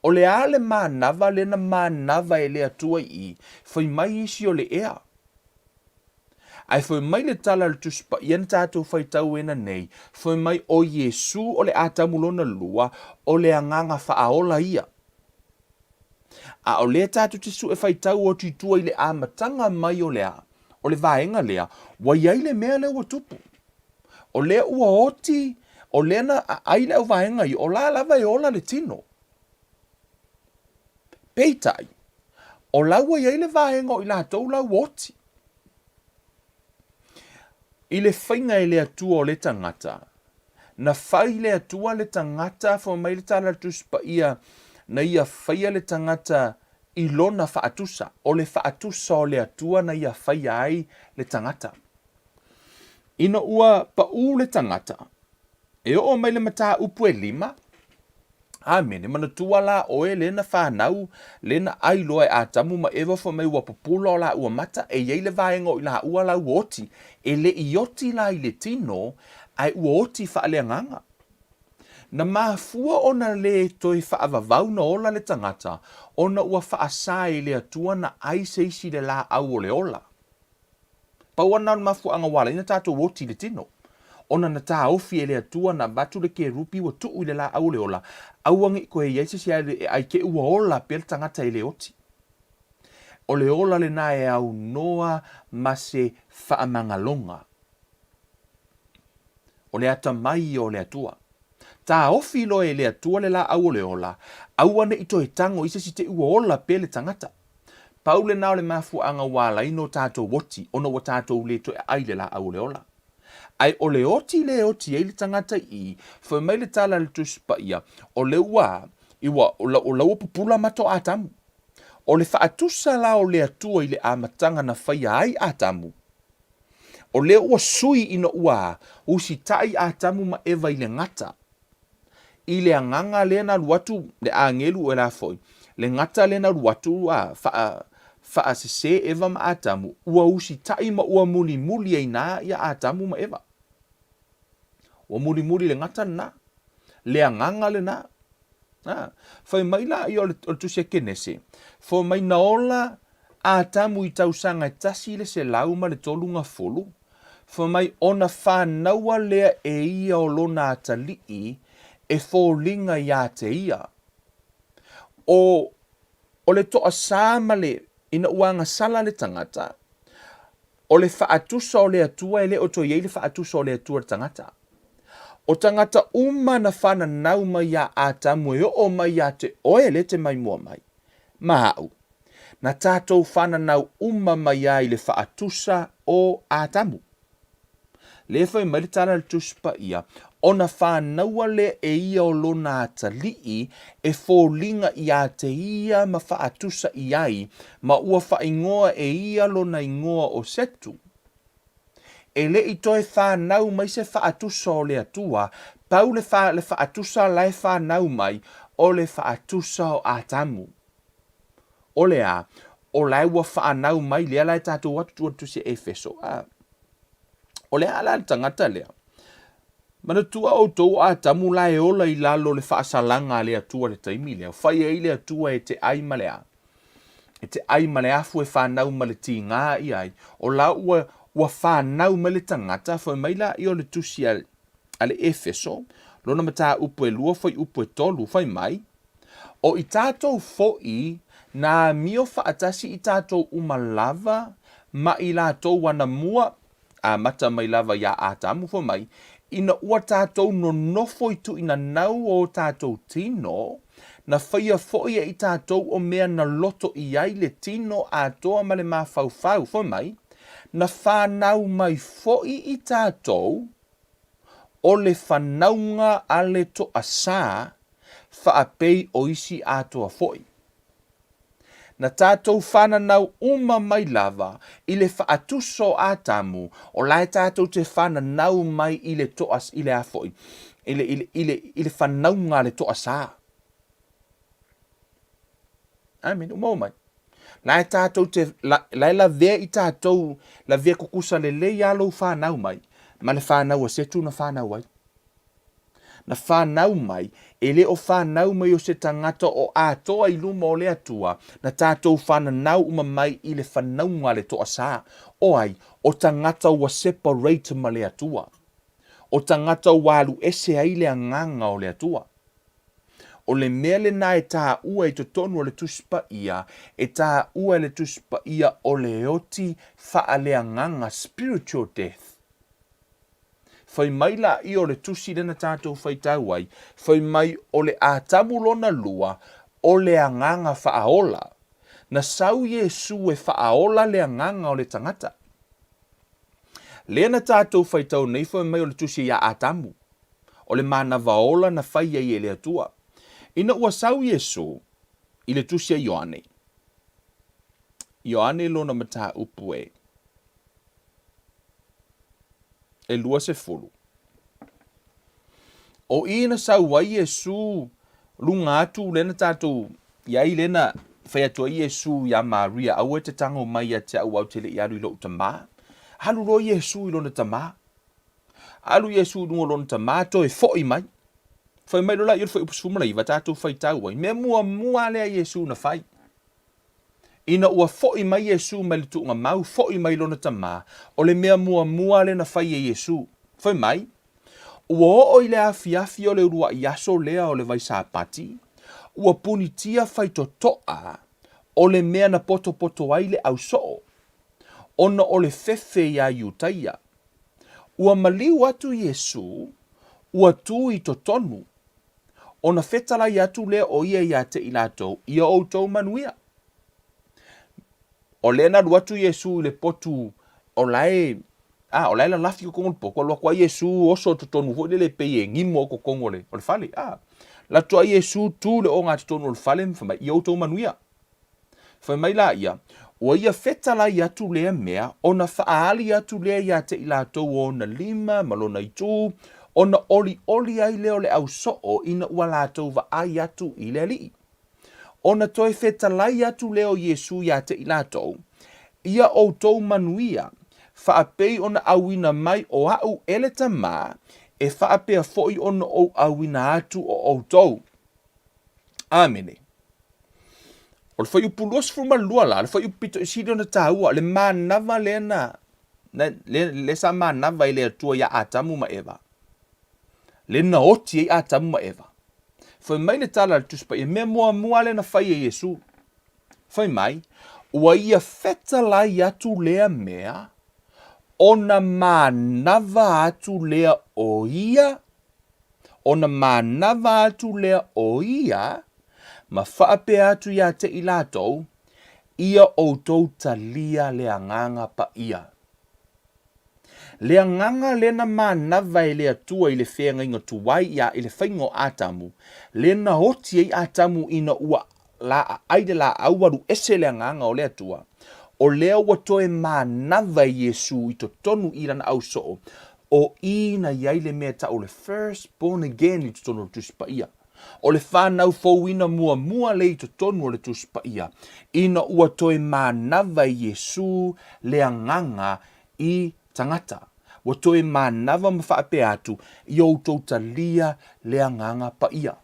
O le a le manava lea na manava e le Atua i i, fai mai isi o le ea. Ae fai mai le tala a le Tusi Paia na tatou faitauina nei, fai mai ʻo Iesū o le Atamu lona lua, o le Agaga Faaola ia. A o lea tatou te sue faitau atu i tua i le amataga mai o le a, o le vaega lea, ua i ai le mea lea ua tupu. O lea ua oti, o lea na aai le auvaega ia, o la lava e ola le tino. Peitai, o la ua i ai le vaega o i latou la ua oti. I le faiga e le Atua o le tagata, na fai le Atua le tagata, fai mai le tala a le Tusi Paia, na ia faia le tagata i lona faatusa, o le faatusa o le Atua na ia faia ai le tagata. Ina ua paʻū le tagata, e oo mai le mataupu e lima, Āmene. Manatua lā ʻoe lē na whānau, lē na ʻai loa e Atamu ma ʻEva fai mai ua pupula o lāua mata, e i ai le vaega o i lāua la ua oti. E le i oti la i le tino, ae ua oti faaleagaga. Na mafua ona lē toe faavavau na ola le tagata, ona ua faasā e le Atua na ʻai se isi i le lāʻau o le ola. Pau ana o le mafuaaga ua ala ai na tatou oti i le tino, ona na taofi e le Atua na avatu le kerupi ua tuu i le laau o le ola, aua nei koe i ai se isi e ai ke ua ola pea le tagata e le oti. O le ola lena e aunoa ma se faamagaloga. O le atamai ia o le Atua. Taofi loa e le Atua le laau o le ola, aua ne i toe tago i se isi te ua ola pea le tagata. Pau lena o le mafuaaga ua ala ai no tatou oti, ona ua tatou le toe aai i le laau o le ola. Ae o le oti lea e oti ai le tagata i i, fai mai le tala a le Tusi Paia, o le ua, i ua, o la ua pupula mato Atamu. O le faatusa la o le Atua i le amataga na faia ai Atamu, o lea ua sui ina ua usitai Atamu ma Eva i le gata, i le agaga lea na alu atu le agelu e la foi, le gata lea na alu atu a faa, faasese Eva ma Atamu, ua usitai ma ua mulimuli ai na ia Atamu ma Eva. Ua mulimuli le gata lena, le agaga lena. A, fai mai la ia o le, o le tusi a Kenese, fai mai na ola Atamu i tausaga e 130, fai mai ona fanaua lea e ia o lona atalii e foliga iā te ia. O, o le toasā ma le, ina ua agasala le tagata, O le faatusa o le Atua e le o toe i ai le faatusa o le Atua i le tagata. O tagata uma na fananau mai iā Atamu e oo mai iā te oe lea te mai mua mai, ma a'u, na tatou fananau uma mai ai i le faatusa o Atamu. Lea fai mai le tala a le Tusi Paia, Ona fanaua lea e ia o lona atalii e foliga iā te ia ma faatusa i ai, ma ua faaigoa e ia lona igoa o Setu. E le i toe fanau mai se faatusa o le Atua, pau le fa, le faatusa la e fanau mai, o le faatusa o Atamu. O le a? O la e ua fanau mai lea la e tatou atu tua le tusi a Efeso, a. O le a la le tagata lea? Manatua outou o Atamu la e ola i lalo o le faasalaga a le Atua i le taimi lea, fai ai le Atua e te ai ma le a? E te ai ma le afu e fanau ma le tigā i ai. O la ua, ua fanau mai le tagata, fai mai la ia o le tusi a, a le Efeso, lona mataupu e lua fuaiupu e tolu, fai mai, O i tatou foʻi na amio faatasi i tatou uma lava ma i latou anamua, amata mai lava iā Atamu fai mai, ina ua tatou nonofo i tuuinanau o o tatou tino, na faia foʻi e i tatou o mea na loto i ai le tino atoa ma le mafaufau, fai mai, na fanau mai foʻi i tatou o le fanauga a le toasā faapei o isi atoa foi. Na tatou fananau uma mai lava i le faatusa o Atamu, o la e tatou te fananau mai i le toa, i le a foi, i le, i le, i le, i le fanauga a le toasā. Amene, ua maua mai. La e tatou te, la, la e lavea i tatou, lavea kukusa lelei a lou fanau mai, ma le fanau a Setu na fanau ai. Na fanau mai, e le o fanau mai o se tagata o atoa i luma o le Atua, na tatou fananau uma mai i le fanauga a le toasā. O ai? O tagata ua separate ma le Atua. O tagata ua alu ese ai le agaga o le Atua. O le mea lena e taua i totonu o le Tusi Paia, e taua e le Tusi Paia o le oti faaleagaga, spiritual death. Fai mai laia o le tusi lea na tatou faitau ai, fai mai o le Atamu lona lua, o le agaga faaola. Na sau Iesu e faaola le agaga o le tagata. Lea na tatou faitau nei fai mai o le tusi ia Atamu, o le manava ola na fai ai e le Atua. Ina ua sau Iesu i le tusi a Ioane, Ioane lona mataupu e. e 20. O i na sau ai Iesu luga atu lea na tatou i ai lea na fai atu ai Iesu iā Maria, Aua e te tago mai ia te a'u au te le i alu i lo'u tamā. Alu loa Iesu i lona tamā. Alu Iesu i luga o lona tamā, toe foʻi mai. Fai mai loa la i o le fuaiupu 19, tatou faitau ai. Mea muamua lea Iesu na fai. Ina ua foʻi mai Iesū mai le tuugamau, foʻi mai lona Tamā, o le mea muamua lea na fai e Iesū. Fai mai, Ua oo i le afiafi o le uluaʻi aso lea o le Vaisāpati, ua punitia faitotoa o le mea na potopoto ai le ʻausoo, ona o le fefe iā Iutaia. Ua maliu atu Iesū, ua tū i totonu, Ona fetalai atu lea o ia iā te i latou, Ia outou manuia. O lea na alu atu Iesu i le potu o la e, a, o la e lalafi totonu o le potu, alu atu ai Iesu oso totonu foi lele pei e gimo totonu o le, o le fale, a. Alu atu ai Iesu tu le ogatotonu o le fale ma fai mai, Ia outou manuia. Fai mai laia, Ua ia fetalai atu lea mea, ona faaali atu lea iā te i latou o ona lima ma lona itu, ona olioli ai lea o le ausoo ina ua latou vaai atu i le Alii. Ona toe fetalai atu lea o Iesu iā te i latou, Ia outou manuia, faapei ona auina mai o aʻu e le Tamā, e faapea foi ona ou auina atu o outou. Amene. O le fuaiupu 22 la, le fuaiupu pito i sili ona taua, le manava lea na, na le, le sa manava i le Atua iā Atamu ma Eva. Le na oti ai Atamu ma Eva. Fai mai le tala a le Tusi Paia, mea muamua lea na fai e Iesu. Fai mai, ua ia fetalai atu lea mea, Ona manava atu lea o ia, ona manava atu lea o ia, ma faapea atu ia te i latou, Ia outou talia le Agaga Paia. Le agaga lea na manava e le Atua i le feagaiga tuai ia i le faiga o Atamu, lea na oti ai Atamu ina ua laaai le laau alu ese le agaga o le Atua, o lea ua toe manava e Iesu i totonu i lana ausoo, o i na i ai le mea e tau o le first born again i totonu o le Tusi Paia. O le whanau fouina muamua lea i totonu o le Tusi Paia, ina ua toe manava e Iesu le agaga i tagata. Ua toe manava ma faapea atu, I outou talia le Agaga Paia.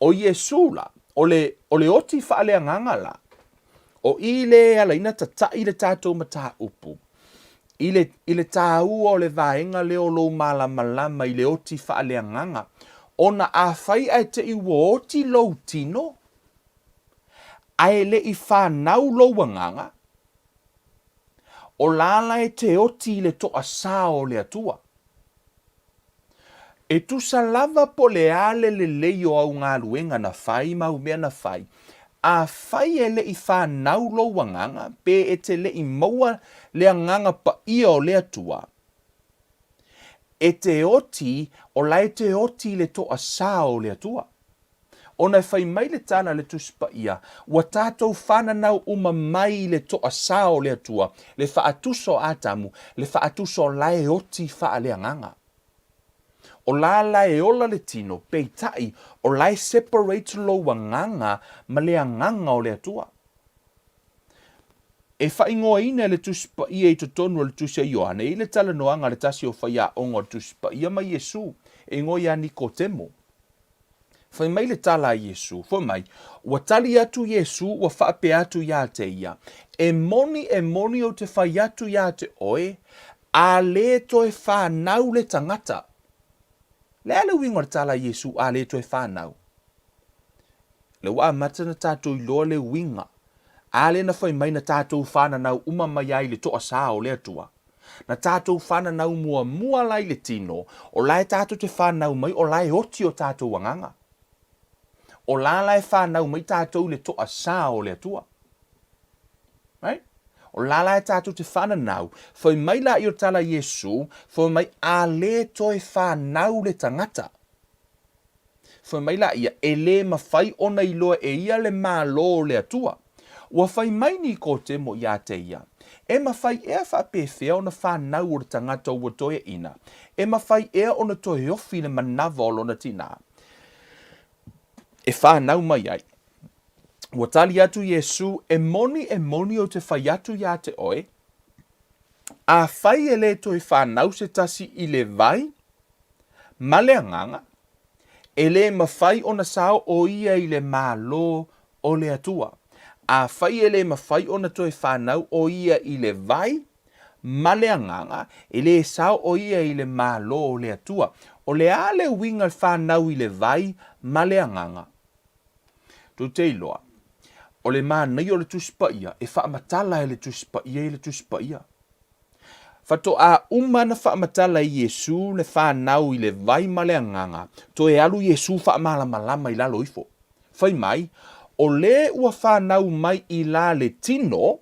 O Iesu la, o le, o le oti faaleagaga la, o i le e ala ai na tataʻi le tatou mataupu i le, i le tāua o le vaega lea o lou malamalama i le oti faaleagaga, ona afai ae te i ua oti lou tino, ae le i fanau lou agaga, o la la e te oti i le toasā o le Atua. E tusa lava po o le a le lelei o au galuega na fai ma au mea na fai, afai e le i fanau lou agaga pe e te le i maua le agaga paia o le Atua, e te oti, o la e te oti i le toasā o le Atua. Ona e fai mai le tala a le Tusi Paia, Ua tatou fananau uma mai i le toasā o le Atua, le faatusa o Atamu, le faatusa o la e oti faaleagaga. O la la e ola le tino, peitai, o la e separate lou agaga ma le agaga o le Atua. E faaigoaina e le Tusi Paia i totonu o le Tusi a Ioane i le talanoaga a le tasi o faiaoga o le Tusi Paia ma Iesu, e igoa ia Nikotemo. Fai mai le tala a Iesu, fai mai, ua tali atu Iesu ua faapea atu iā te ia, E moni, e moni ou te fai atu iā te oe, a lē toe whanau le tangata. Le a le uiga o le tala a Iesu, a lē toe whanau? Le ua amata na tātou iloa le uiga, a lē na fai mai na tātou whananau uma mai ai le toasā o le Atua. Na tātou whananau muamua la i le tino, o la e tātou te whanau mai, o la e oti o tātou agaga. O la la e whanau mai tātou i le toasā o le Atua. Right? O la la e tātou te whananau, whai mai la i o tala Iesu, whai mai a le toe whanau le tangata. Fai mai la ia, e lē mawhai ona iloa e ia le Malo o le Atua. Ua fai mai Nikotemo iā te ia, E mawhai ea whaapewhea ona whanau o le tangata ua toeaina? E mawhai ea ona toe ofi le manawa o lona tinā e whanau mai ai? Ua tali atu Iesu, E moni, e moni ou te whai atu iā te oe, afai e lē toe whanau se tasi i le vai ma le agaga, E lē mawhai ona sao o ia i le Malo o le Atua. Afai e lē mawhai ona toe whanau o ia i le vai ma le agaga, e lē sao o ia i le Malo o le Atua. O le a le uiga whanau i le vai ma le agaga? Tou te iloa, o le manaia o le Tusi Paia, e faamatala e le Tusi Paia i le Tusi Paia. Faatoa uma na faamatala e Iesu le fanau i le vai ma le agaga, toe alu Iesu faamalamalama i lalo ifo. Fai mai, O le ua fanau mai i la le tino,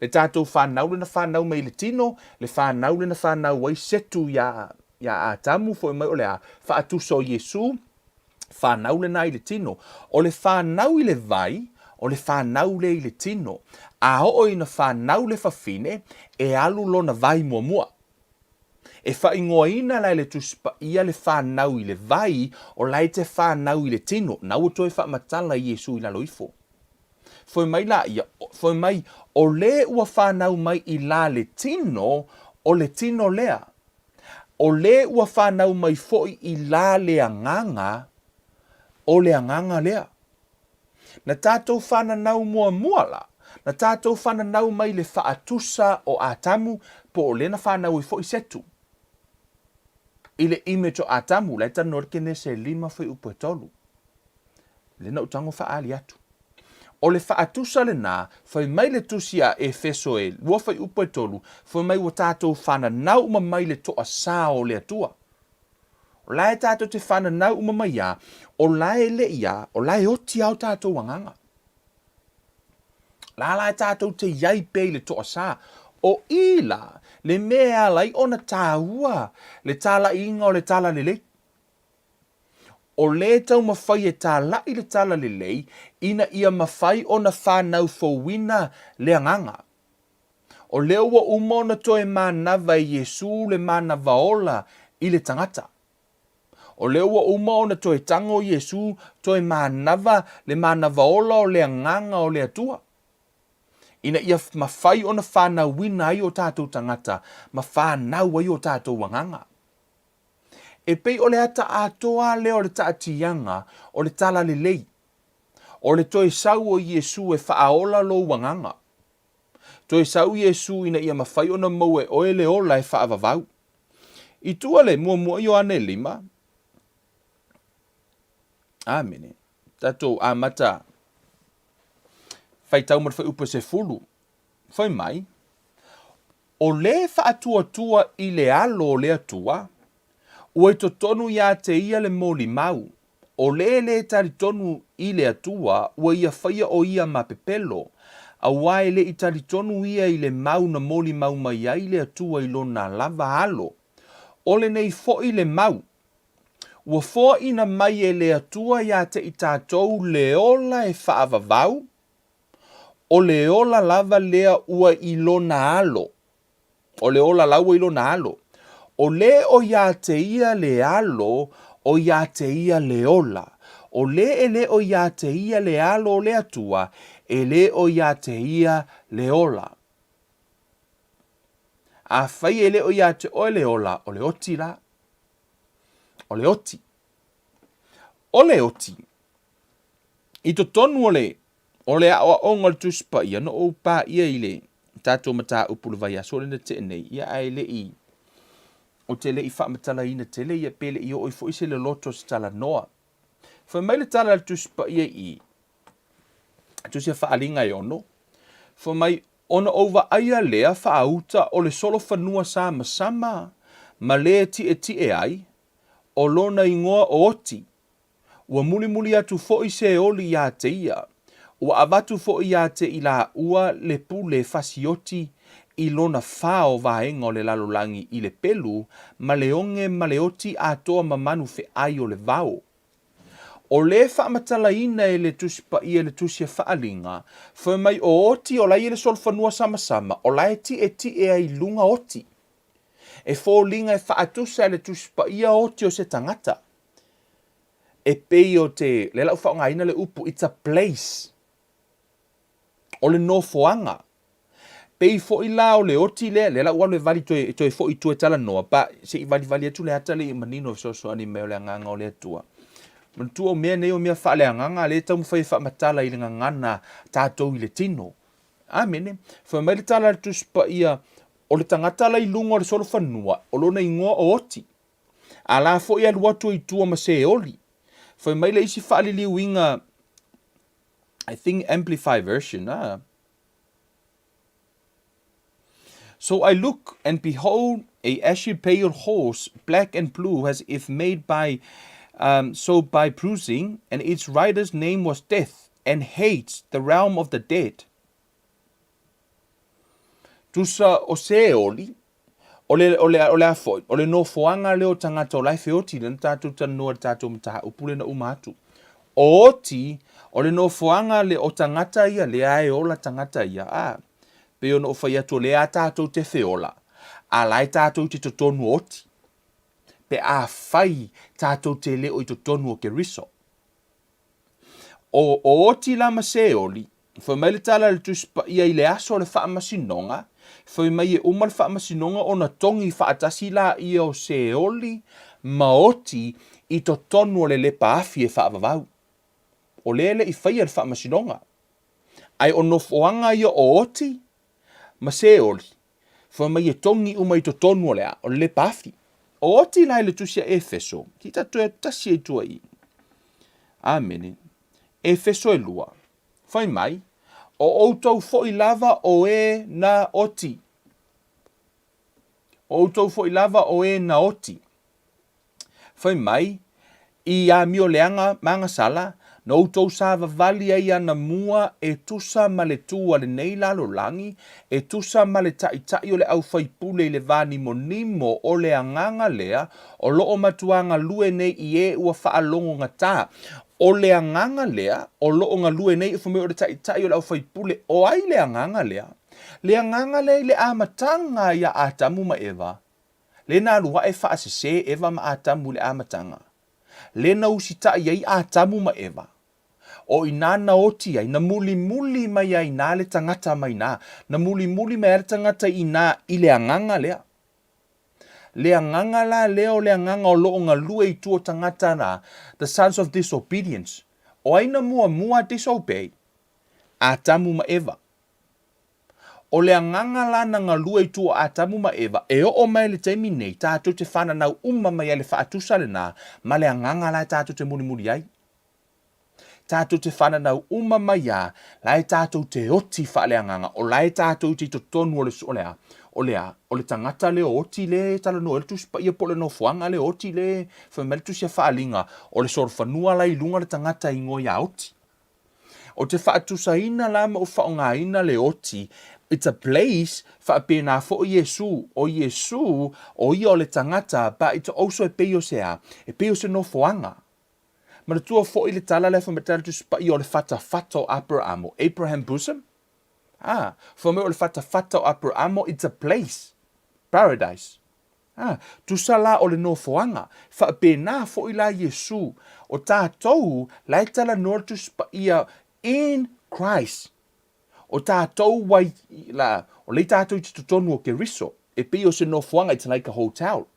le tatou fanau le na fanau mai i le tino, le fanau le na fanau ai Setu iā, iā Atamu, foi mai o le a, faatusa o Iesu, Whanau lena i le tino. O le whanau i le vai, o le whanau le i le tino. A oo ina whanau le fafine, e alu lona vai muamua. E whaingoaina la e le Tusi Paia le whanau i le vai, o la e te whanau i le tino. Na ua toe whaamatala Iesu i lalo ifo. Foi mai la ia, foi mai, o le ua whanau mai i la le tino, o le tino lea. O le ua whanau mai foi i la le agaga, o le agaga lea. Na tatou whananau muamua la, na tatou whananau mai le faatusa o Atamu, po o le na whanau ai foi Setu. I le image o Atamu, la e talanoa le Kenese e 5 fuaiupu e 3. Le na ou tago faaali atu. O le faatusa lenā, fai mai le tusi a Efeso e lua fuaiupu e tolu, fai mai ua tatou fananau uma mai le toasā o le Atua. O la e tatou te fananau uma mai a, o la e le i a, o la e oti a o tatou agaga. La la e tatou te i ai pea i le toasā. O i la, le mea e ala ai ona tāua le talaiga o le talalelei. O lē taumafai e tālaʻi le talalelei ina ia mafai ona fanau fouina le agaga. O lea ua uma ona toe manava e Iesū le manava ola i le tagata. O lea ua uma ona toe tago Iesū toe manava le manava ola o le agaga o le Atua, ina ia mafai ona fanauina ai o tatou tagata ma fanau ai o tatou agaga. E pei o le ata atoa lea o le taatiaga o le talalelei, o le toe sau o Iesū e faaola lou agaga. Toe sau Iesū ina ia mafai ona maua e oe le ola e faavavau. I tua le muamua Ioane lima, Amene. Tatou amata faitau ma le fuaiupu e 10. Fai mai, O lē faatuatua i le Alo o le Atua, ua i totonu iā te ia le molimau, o lē lē talitonu i le Atua ua ia faia o ia ma pepelo, auā e le i talitonu ia i le mau na molimau mai ai le Atua i lona lava Alo. O lenei foʻi le mau, ua foaʻina mai e le Atua iā te i tatou le ola e faavavau, O le ola lava lea ua i lona alo. O le ola la ua i lona alo. O lē o iā te ia le alo, o iā te ia le ola. O lē e le o iā te ia le alo o le Atua, e le o iā te ia le ola. Afai e le o iā te oe le ola, o le oti la. O le oti. O le oti. I totonu o le o le aoaoga o le Tusi Paia, na ou paia i le tatou mataupu i le vaiaso lea na tea nei, ia ae le i, ou te le i faamatalaina tele ia pe le i oo ai foi se loloto o se talanoa. Fai mai le tala a le Tusi Paia i i, Tusi a Faaaliga e ono, fai mai, Ona ou vaaia lea faauta o le solofanua samasama ma le tietie ai, o lona igoa o Oti, Ua mulimuli atu foi se oli iā te ia. Ua avatu foi iā te i lāua le pule fasioti i lona fā o vaega o le lalolagi i le pelu ma le oge ma le oti atoa ma manu feʻai o le vao. O le faamatalaina e le Tusi Paia i le Tusi a Faaliga, fai mai o oti o la e i le solofanua samasama, o la e tietie ai i luga oti. E foliga e faatusa e le Tusi Paia oti o se tagata. E pei o te, lea la ua faaaogaina le upu, it's a place. O le nofoaga. Pei foi la o le oti lea, lea la ua alu e vali toe, toe foi i tua e talanoa, pa, se i valivali atu le ata lea i manino e fesoasoani mai o le agaga o le Atua. Manatua o mea nei o mea faaleagaga lea e taumafai e faamatala i le gagana tatou i le tino. Amene. Fai mai le tala a le Tusi Paia, o le tagata la i luga o le solofanua, o lona igoa o Oti. A la foi alu atu i tua ma Seoli. Fai mai le isi faaliliuina, I think Amplify version, ah. So I look, and behold, a ashy pale horse, black and blue, as if made by um, so by bruising, and its rider's name was Death, and Hades, the realm of the dead. Tusa o Seoli, o le, o le, o le a foi, o le nofoaga lea o tagata o la e feoti lea na tatou talanoa i le tatou mataupu lea na uma atu. O oti, o le nofoaga le o tagata ia, lea e ola tagata ia, a, pei ona ou fai atu o lea a tatou te feola, a la e tatou te totonu o oti. Pe afai tatou te le o i totonu o Keriso. O, o Oti la ma Seoli, fai mai le tala a le Tusi Paia i le aso o le faamasinoga, fai mai e uma le faamasinoga ona togi faatasi laia o Seoli ma Oti i totonu o le lepa afi e faavavau. O lea e le i faia le faamasinoga. Ae o nofoaga ia o Oti ma Seoli, Fai mai e togi uma i totonu o le a, o le lepa afi. O oti la i le tusi a Efeso, ki ta toe tasi ai tua i. Amene. Efeso e lua. Fai mai, O outou foi lava o e na oti. O outou foi lava o e na oti. Fai mai, i amio leaga ma agasala, na outou savavali ai anamua e tusa ma le tu a lenei lalolagi, e tusa ma le taʻitaʻi o le aufaipule i le va nimonimo o le agaga lea o lo o matuā galue nei i e ua faalogogata. O le agaga lea o lo o galue nei, fai mai o le taʻitaʻi o le aufaipule, o ai le agaga lea? Le agaga lea i le amataga iā Atamu ma Eva, Le na alu aʻe faasese Eva ma Atamu i le amataga. Le na usitaʻi ai Atamu ma Eva. O inā na oti ai, na mulimuli mai ai inā le tagata mai inā. Na mulimuli mai ai le tagata inā i le agaga lea. Le agaga la lea o le agaga o lo o galue i tua o tagata la, the sons of disobedience. O ai na muamua disobey? Atamu ma Eva. O le agaga la na galue i tua o Atamu ma Eva, e oo mai le taimi nei, tatou te fananau uma mai ai le faatusa lena ma le agaga la e tatou te mulimuli ai. Tatou te fananau uma mai a, la e tatou te oti faaleagaga, o la e tatou te i totonu o le, o le a? O le a? O le tagata lea o oti le e talanoa ai le Tusi Paia po o le nofoaga lea o oti le fai mai le Tusi a Faaaliga, o le solofanua la i luga le tagata e igoa ia Oti. Ou te faatusaina la ma ou faaaogaina le oti, it's a place, faapena foi Iesu, o Iesu, o ia o le tagata, but it's also e pei o se a? E pei o se nofoaga. Manatua foi le tala lea fai mai le Tusi Paia o le fatafata o Aperamo, Abraham bosom? Ah, fai mai o le fatafata o Aperamo, it's a place, paradise. Ā, tusa la o le nofoaga, faapena foi la Iesu, o tatou la e talanoa le Tusi Paia in Christ. O tatou wai la, o lei tatou i te totonu o Keriso, e pei o se nofoaga, it's like a hotel,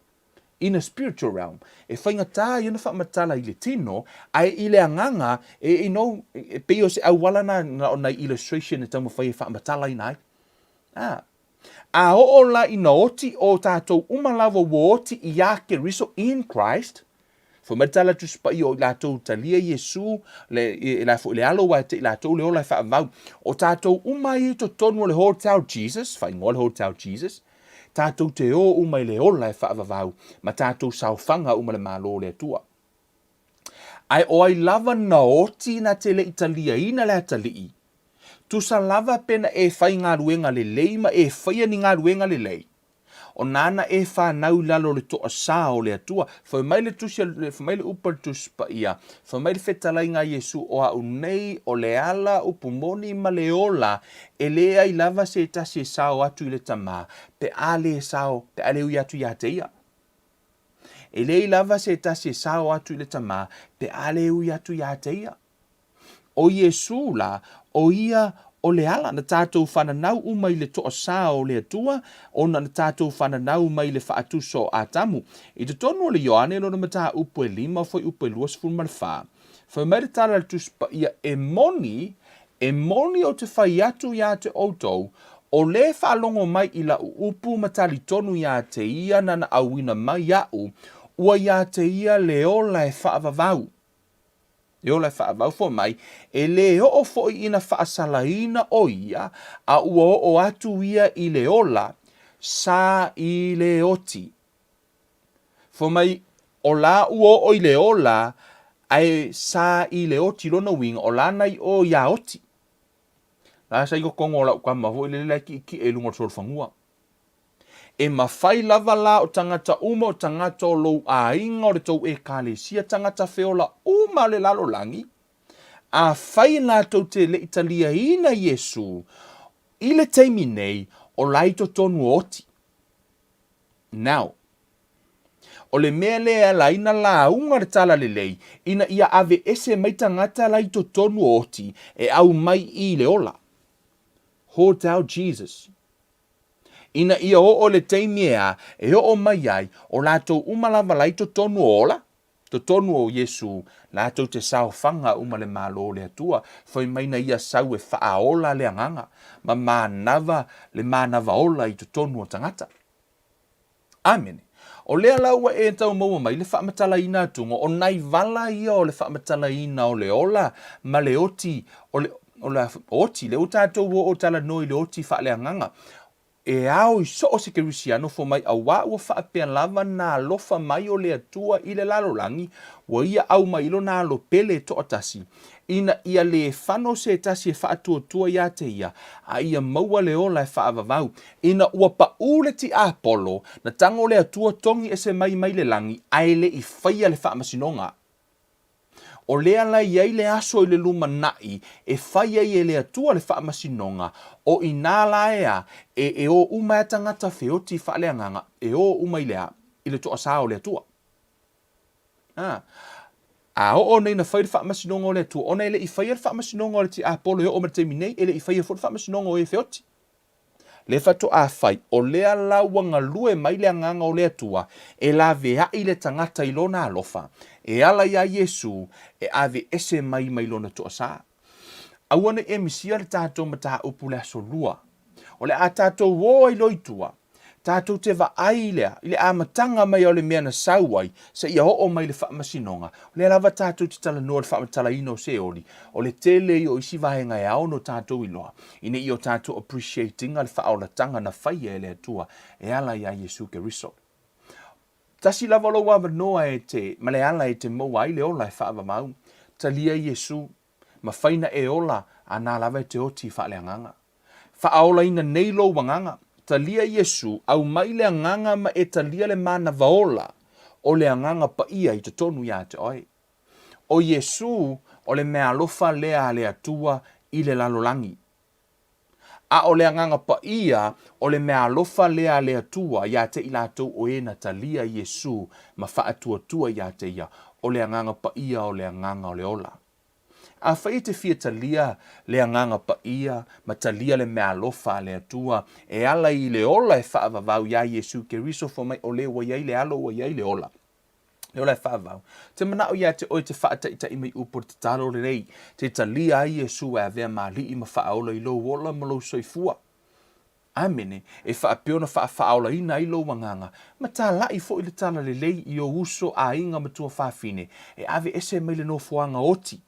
in a spiritual realm. E faigata ai ona faamatala i le tino, ae i le agaga, e, you know, e pei o se auala na, na o nai illustration e taumafai e faamatalaina ai. Ā. A oo la ina oti o tatou uma lava ua oti iā Keriso, in Christ, fai mai le tala Tusi Paia o i latou talia Iesu, le, e la foi le alo ua te i latou le ola e faavavau. O tatou uma ai i totonu o le Hotel Jesus, faaigoa le Hotel Jesus, tatou te o uma i le ola e faavavau ma tatou saofaga uma le Malo o le Atua. Ae o ai lava na oti na te le i taliaina le atalii, Tusa lava pe na e fai galuega lelei ma e faia ni galuega lelei, o nāna e whanau i lalo o le toasā o le Atua. Fai mai le tusi, fai mai le upu a le Tusi Paia, fai mai le fetalaiga a Iesu, o au nei o le ala, upu moni ma le ola, e leai lava se tasi e sao atu i le Tama, pe a le sao, pe a le ui atu iā te ia. E leai lava se tasi e sao atu i le Tama, pe a le ui atu iā te ia. ʻO Iesū la, ʻo ia o le ala na tatou fananau uma i le toasā o le Atua, ona na tatou fananau mai le faatusa o Atamu. I totonu o le Ioane lona mataupu e lima fuaiupu e 24, fai mai le tala a le Tusi Paia, E moni, e moni ou te fai atu iā te outou, o le faalogo mai i laʻu upu ma talitonu iā te ia nana ʻauina mai iaʻu, ua iā te ia le ola e faavavau. E ola e faavau foi mai, e lē oo foi ina faasalaina ʻo ia, a ua oo atu ia i le ola, sa i le oti. Fai mai, o la ua oo i le ola, ae sa i le oti, lona uiga, o la na i o iā oti. La sa i kokogo o lau kama foi lele la e kiʻekiʻe i luga o le solofanua. E mafai lava la o tagata uma o tagata o lou aiga o le tou ekalesia tagata feola uma o le lalolagi, afai latou te le i taliaina Iesu i le taimi nei, o la i totonu o oti. Now, o le mea lea e ala ai na lauga le Talalelei ina ia aveese mai tagata la i totonu o oti e aumai i le ola. Hotel Jesus. Ina ia oo le taimi e a, e oo mai ai, o latou uma lava la i totonu o ola, totonu o Iesu, latou te saofaga uma le Malo o le Atua, fai mai na ia sau e faaola le agaga, ma manava le manava ola i totonu o tagata. Amene. O lea la ua e tau maua mai le faamatalaina atuga, o nai vala ia o le faamatalaina o le ola ma le oti o le. o le oti, lea ua tatou o o talanoa i le oti faaleagaga. E ao i so o se kerisiano fo mai auā ua faapea lava na alofa mai o le Atua i le lalolagi, ua ia aumai i lona alo pele e toatasi, ina ia lē fano se tasi e faatuatua iā te ia, a ia maua le ola e faavavau. Ina ua paʻū le tiapolo, na tago le Atua togi ese mai mai le lagi, ae le i faia le faamasinoga. O lea la i ai le aso i le lumanai e fai ai e le Atua le faamasinoga, o inā la e a, e, e o uma ai tagata feoti faaleagaga, e o uma i le a, i le toasā o le Atua. A, a oo nei na fai le faamasinoga o le Atua, ona e le i faia le faamasinoga o le tiapolo e oo mai le taimi nei, e le i faia foi le faamasinoga o e feoti. Lea faatoa fai, o lea la ua galue mai le Agaga o le Atua e laveai le tagata i lona alofa, e ala iā Iesū e aveese mai mai lona toasā. Aua ne i e misia le tatou mataupu le Aso Lua. O le a tatou o ai loa i tua, tatou te vaai lea i le amataga mai o le mea na sau ai seia oo mai i le faamasinoga, o lea lava tatou te talanoa i le faamatalaina o Seoli, o le tele ia o isi vaega e ao ona tatou iloa, ina ia o tatou appreciate ina le faaolataga na faia e le Atua e ala iā Iesu Keriso. Tasi lava lou avanoa e te, ma le ala e te maua ai le ola e faavavau. Talia Iesu, mafai na e ola a na lava e te oti faaleagaga. Faaolaina nei lou agaga. Talia Iesu, aumai le agaga ma e talia le manava ola o le Agaga Paia i totonu iā te oe. O Iesu o le meaalofa lea a le Atua i le lalolagi. A o le Agaga Paia o le meaalofa lea a le Atua iā te i latou o e na talia Iesu ma faatuatua iā te ia, o le Agaga Paia o le Agaga o le ola. Afai e te fia talia le Agaga Paia ma talia le meaalofa a le Atua e ala i le ola e faavavau iā Iesu Keriso fai mai o le ua i ai le alo ua i ai le ola. Le ola e faavavau. Te manaʻo iā te oe te faataʻitaʻi mai upu o le tatalo lenei, te talia ai Iesu e avea ma Alii ma faaola i lou ola ma lou soifua. Amene, e faapea ona faafaaolaina ai lou agaga, ma tālaʻi foi le talalelei i ou uso, aiga ma tuafafine, e aveese mai le nofoaga oti,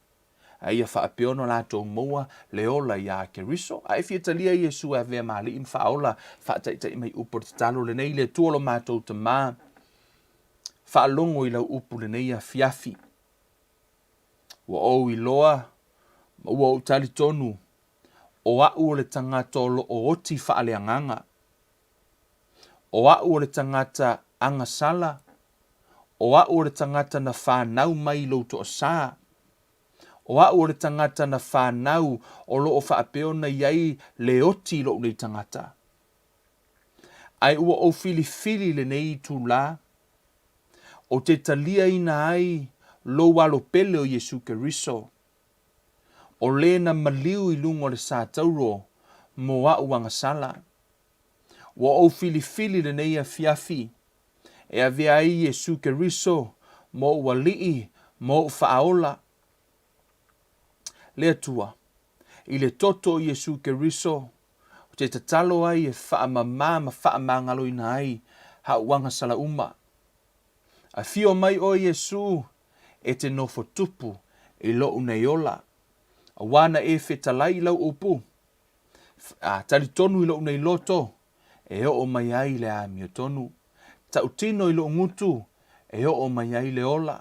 a ia faapea ona latou maua le ola iā Keriso. A e fia talia Iesu e avea ma Alii ma faaola, faataʻitaʻi mai upu o le tatalo lenei, Le Atua lo matou Tama, faalogo i lau upu lenei afiafi. Ua ou iloa ma ua ou talitonu O aʻu o le tagata o lo o oti faaleagaga. O aʻu o le tagata agasala. O aʻu o le tagata na whanau mai i lou toasā. O aʻu o le tagata na whanau o lo o faapea ona i ai le oti i loʻu nei tagata. Ae ua ou filifili lenei itulā, ou te taliaina ai lou alo pele o Iesu Keriso, O lē na maliu i luga o le sātauro mō aʻu agasala. Ua ou filifili lenei afiafi e avea ai Iesu Keriso mō oʻu Alii ma oʻu Faaola. Le Atua, i le toto o Iesu Keriso, ou te tatalo ai e faamamā ma faamagaloina ai haʻu agasala uma. Afio mai ʻoe Iesū e te nofo tupu i loʻu nei ola, auā na e fetalai i lau upu, a talitonu i loʻu nei loto, e oo mai ai le amiotonu. Tautino i loʻu gutu, e oo mai ai le ola.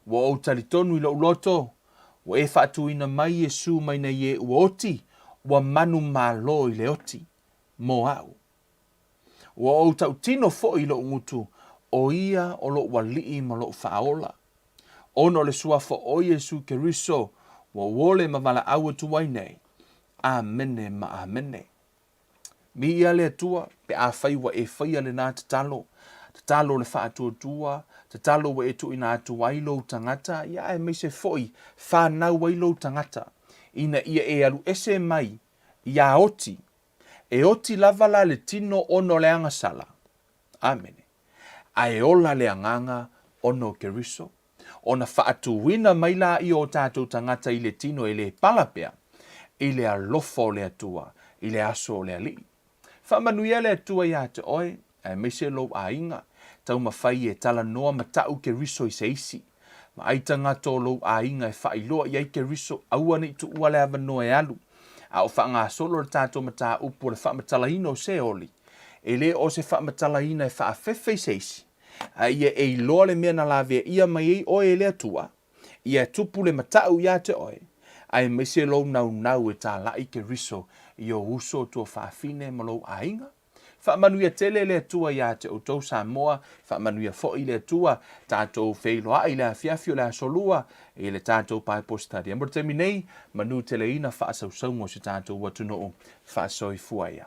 Ua ou talitonu i loʻu loto, ua e faatuina mai Iesū mai nei e ua oti, ua manumalo i le oti, mō aʻu. Ua ou tautino foi i loʻu gutu, ʻo ia o loʻu Alii ma loʻu Faaola. Ona o le suafa o Iesu Keriso, ua ou ole ma walaʻau atu ai nei. Amene ma amene. Miia le Atua, pe afai ua e faia lenā tatalo, tatalo o le faatuatua, tatalo ua e tuuina atu ai lou tagata, ia aemaise foi whanau ai lou tagata, ina ia e alu ese mai iā oti E oti lava la le tino ona o le agasala. Amene. A e ola le agaga ona o Keriso. Ona faatuina mai la ia o tatou tagata i le tino e le pala pea i le alofa o le Atua i le aso o le Alii. Faamanuia le Atua iā te oe, aemaise lou aiga, taumafai e talanoa ma ta'u Keriso i se isi. Ma ai tagata o lou aiga e faailoa i ai Keriso, aua ne i tuua le avanoa e alu. A o faagasolo le tatou mataupu o le faamatalaina o Seoli, e le o se faamatalaina e faafefe i se isi, a ia e iloa le mea na laveaia mai ai oe e le Atua, ia tupu le matau ia te oe, aemaise lou naunau e talai Keriso i ou uso, tuafafine ma lou aiga. Faamanuia tele le Atua ia te outou Samoa, faamanuia foi le Atua tatou feiloai i le afiafi o le Aso Lua i le tatou Bible Study. Mo le taimi nei, manuteleina faasausauga o si tatou atunuu, faasoifua ia.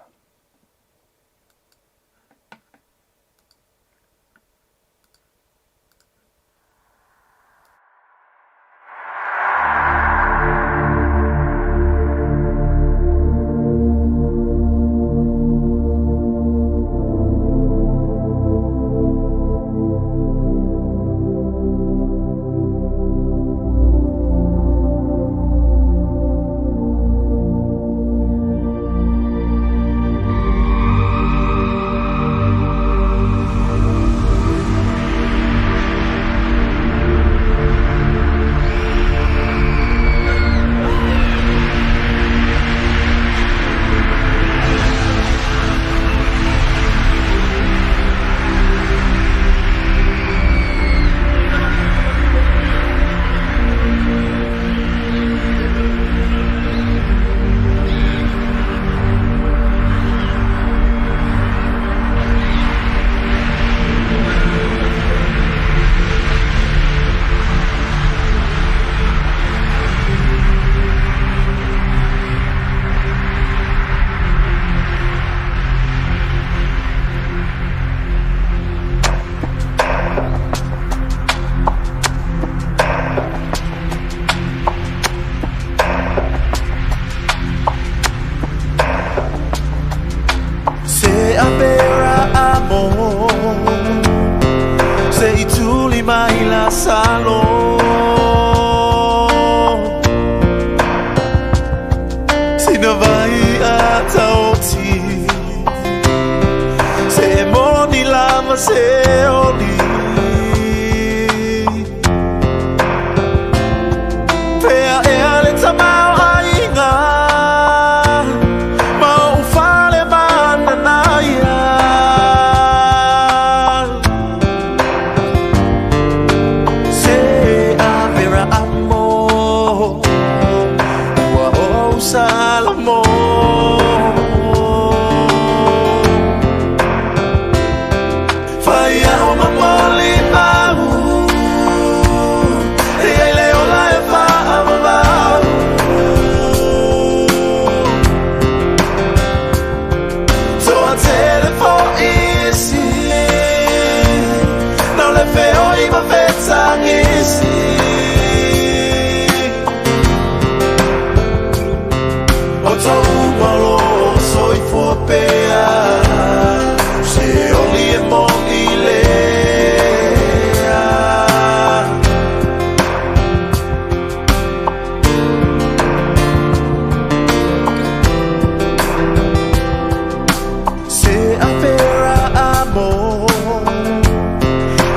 Se avera amo Se i tuli mai la salo Sina vai a taoti Se e moni lava se oli Pea ea le tamau aiga Ma ou fale mananaia Se avera amo Ua ou Salamo Fai ao mamoli mau E ai le ola e faavavau Toa tele fo isi Nau le feoi ma fetagisi O tou malo soifua pea Se oli e moni lea. Se afera amo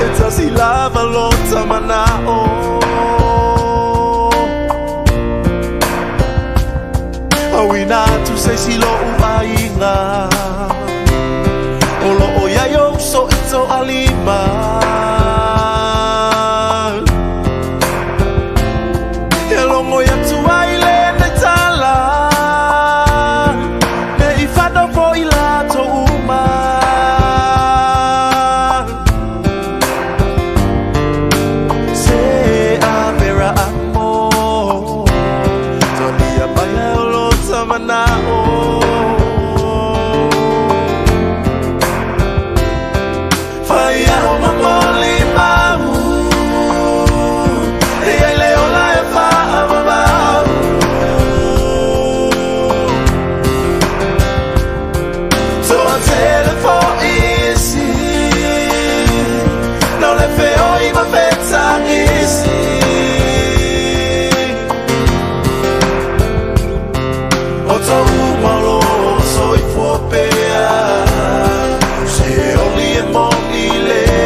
E tasi lava lota manao Auina atu se isi lou aiga O loo iai ou so ito alima E logo atu ai lenei tala Me i whanau fo i latou uma Se avera amo Talia mai o lota manao Fai ao mamoli mau E ai le ola e faavavau Toa tele fo isi Nau le feoi ma fetagisi O tou malo soifua pea Se oli e moni lea.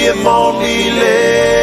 e moni le.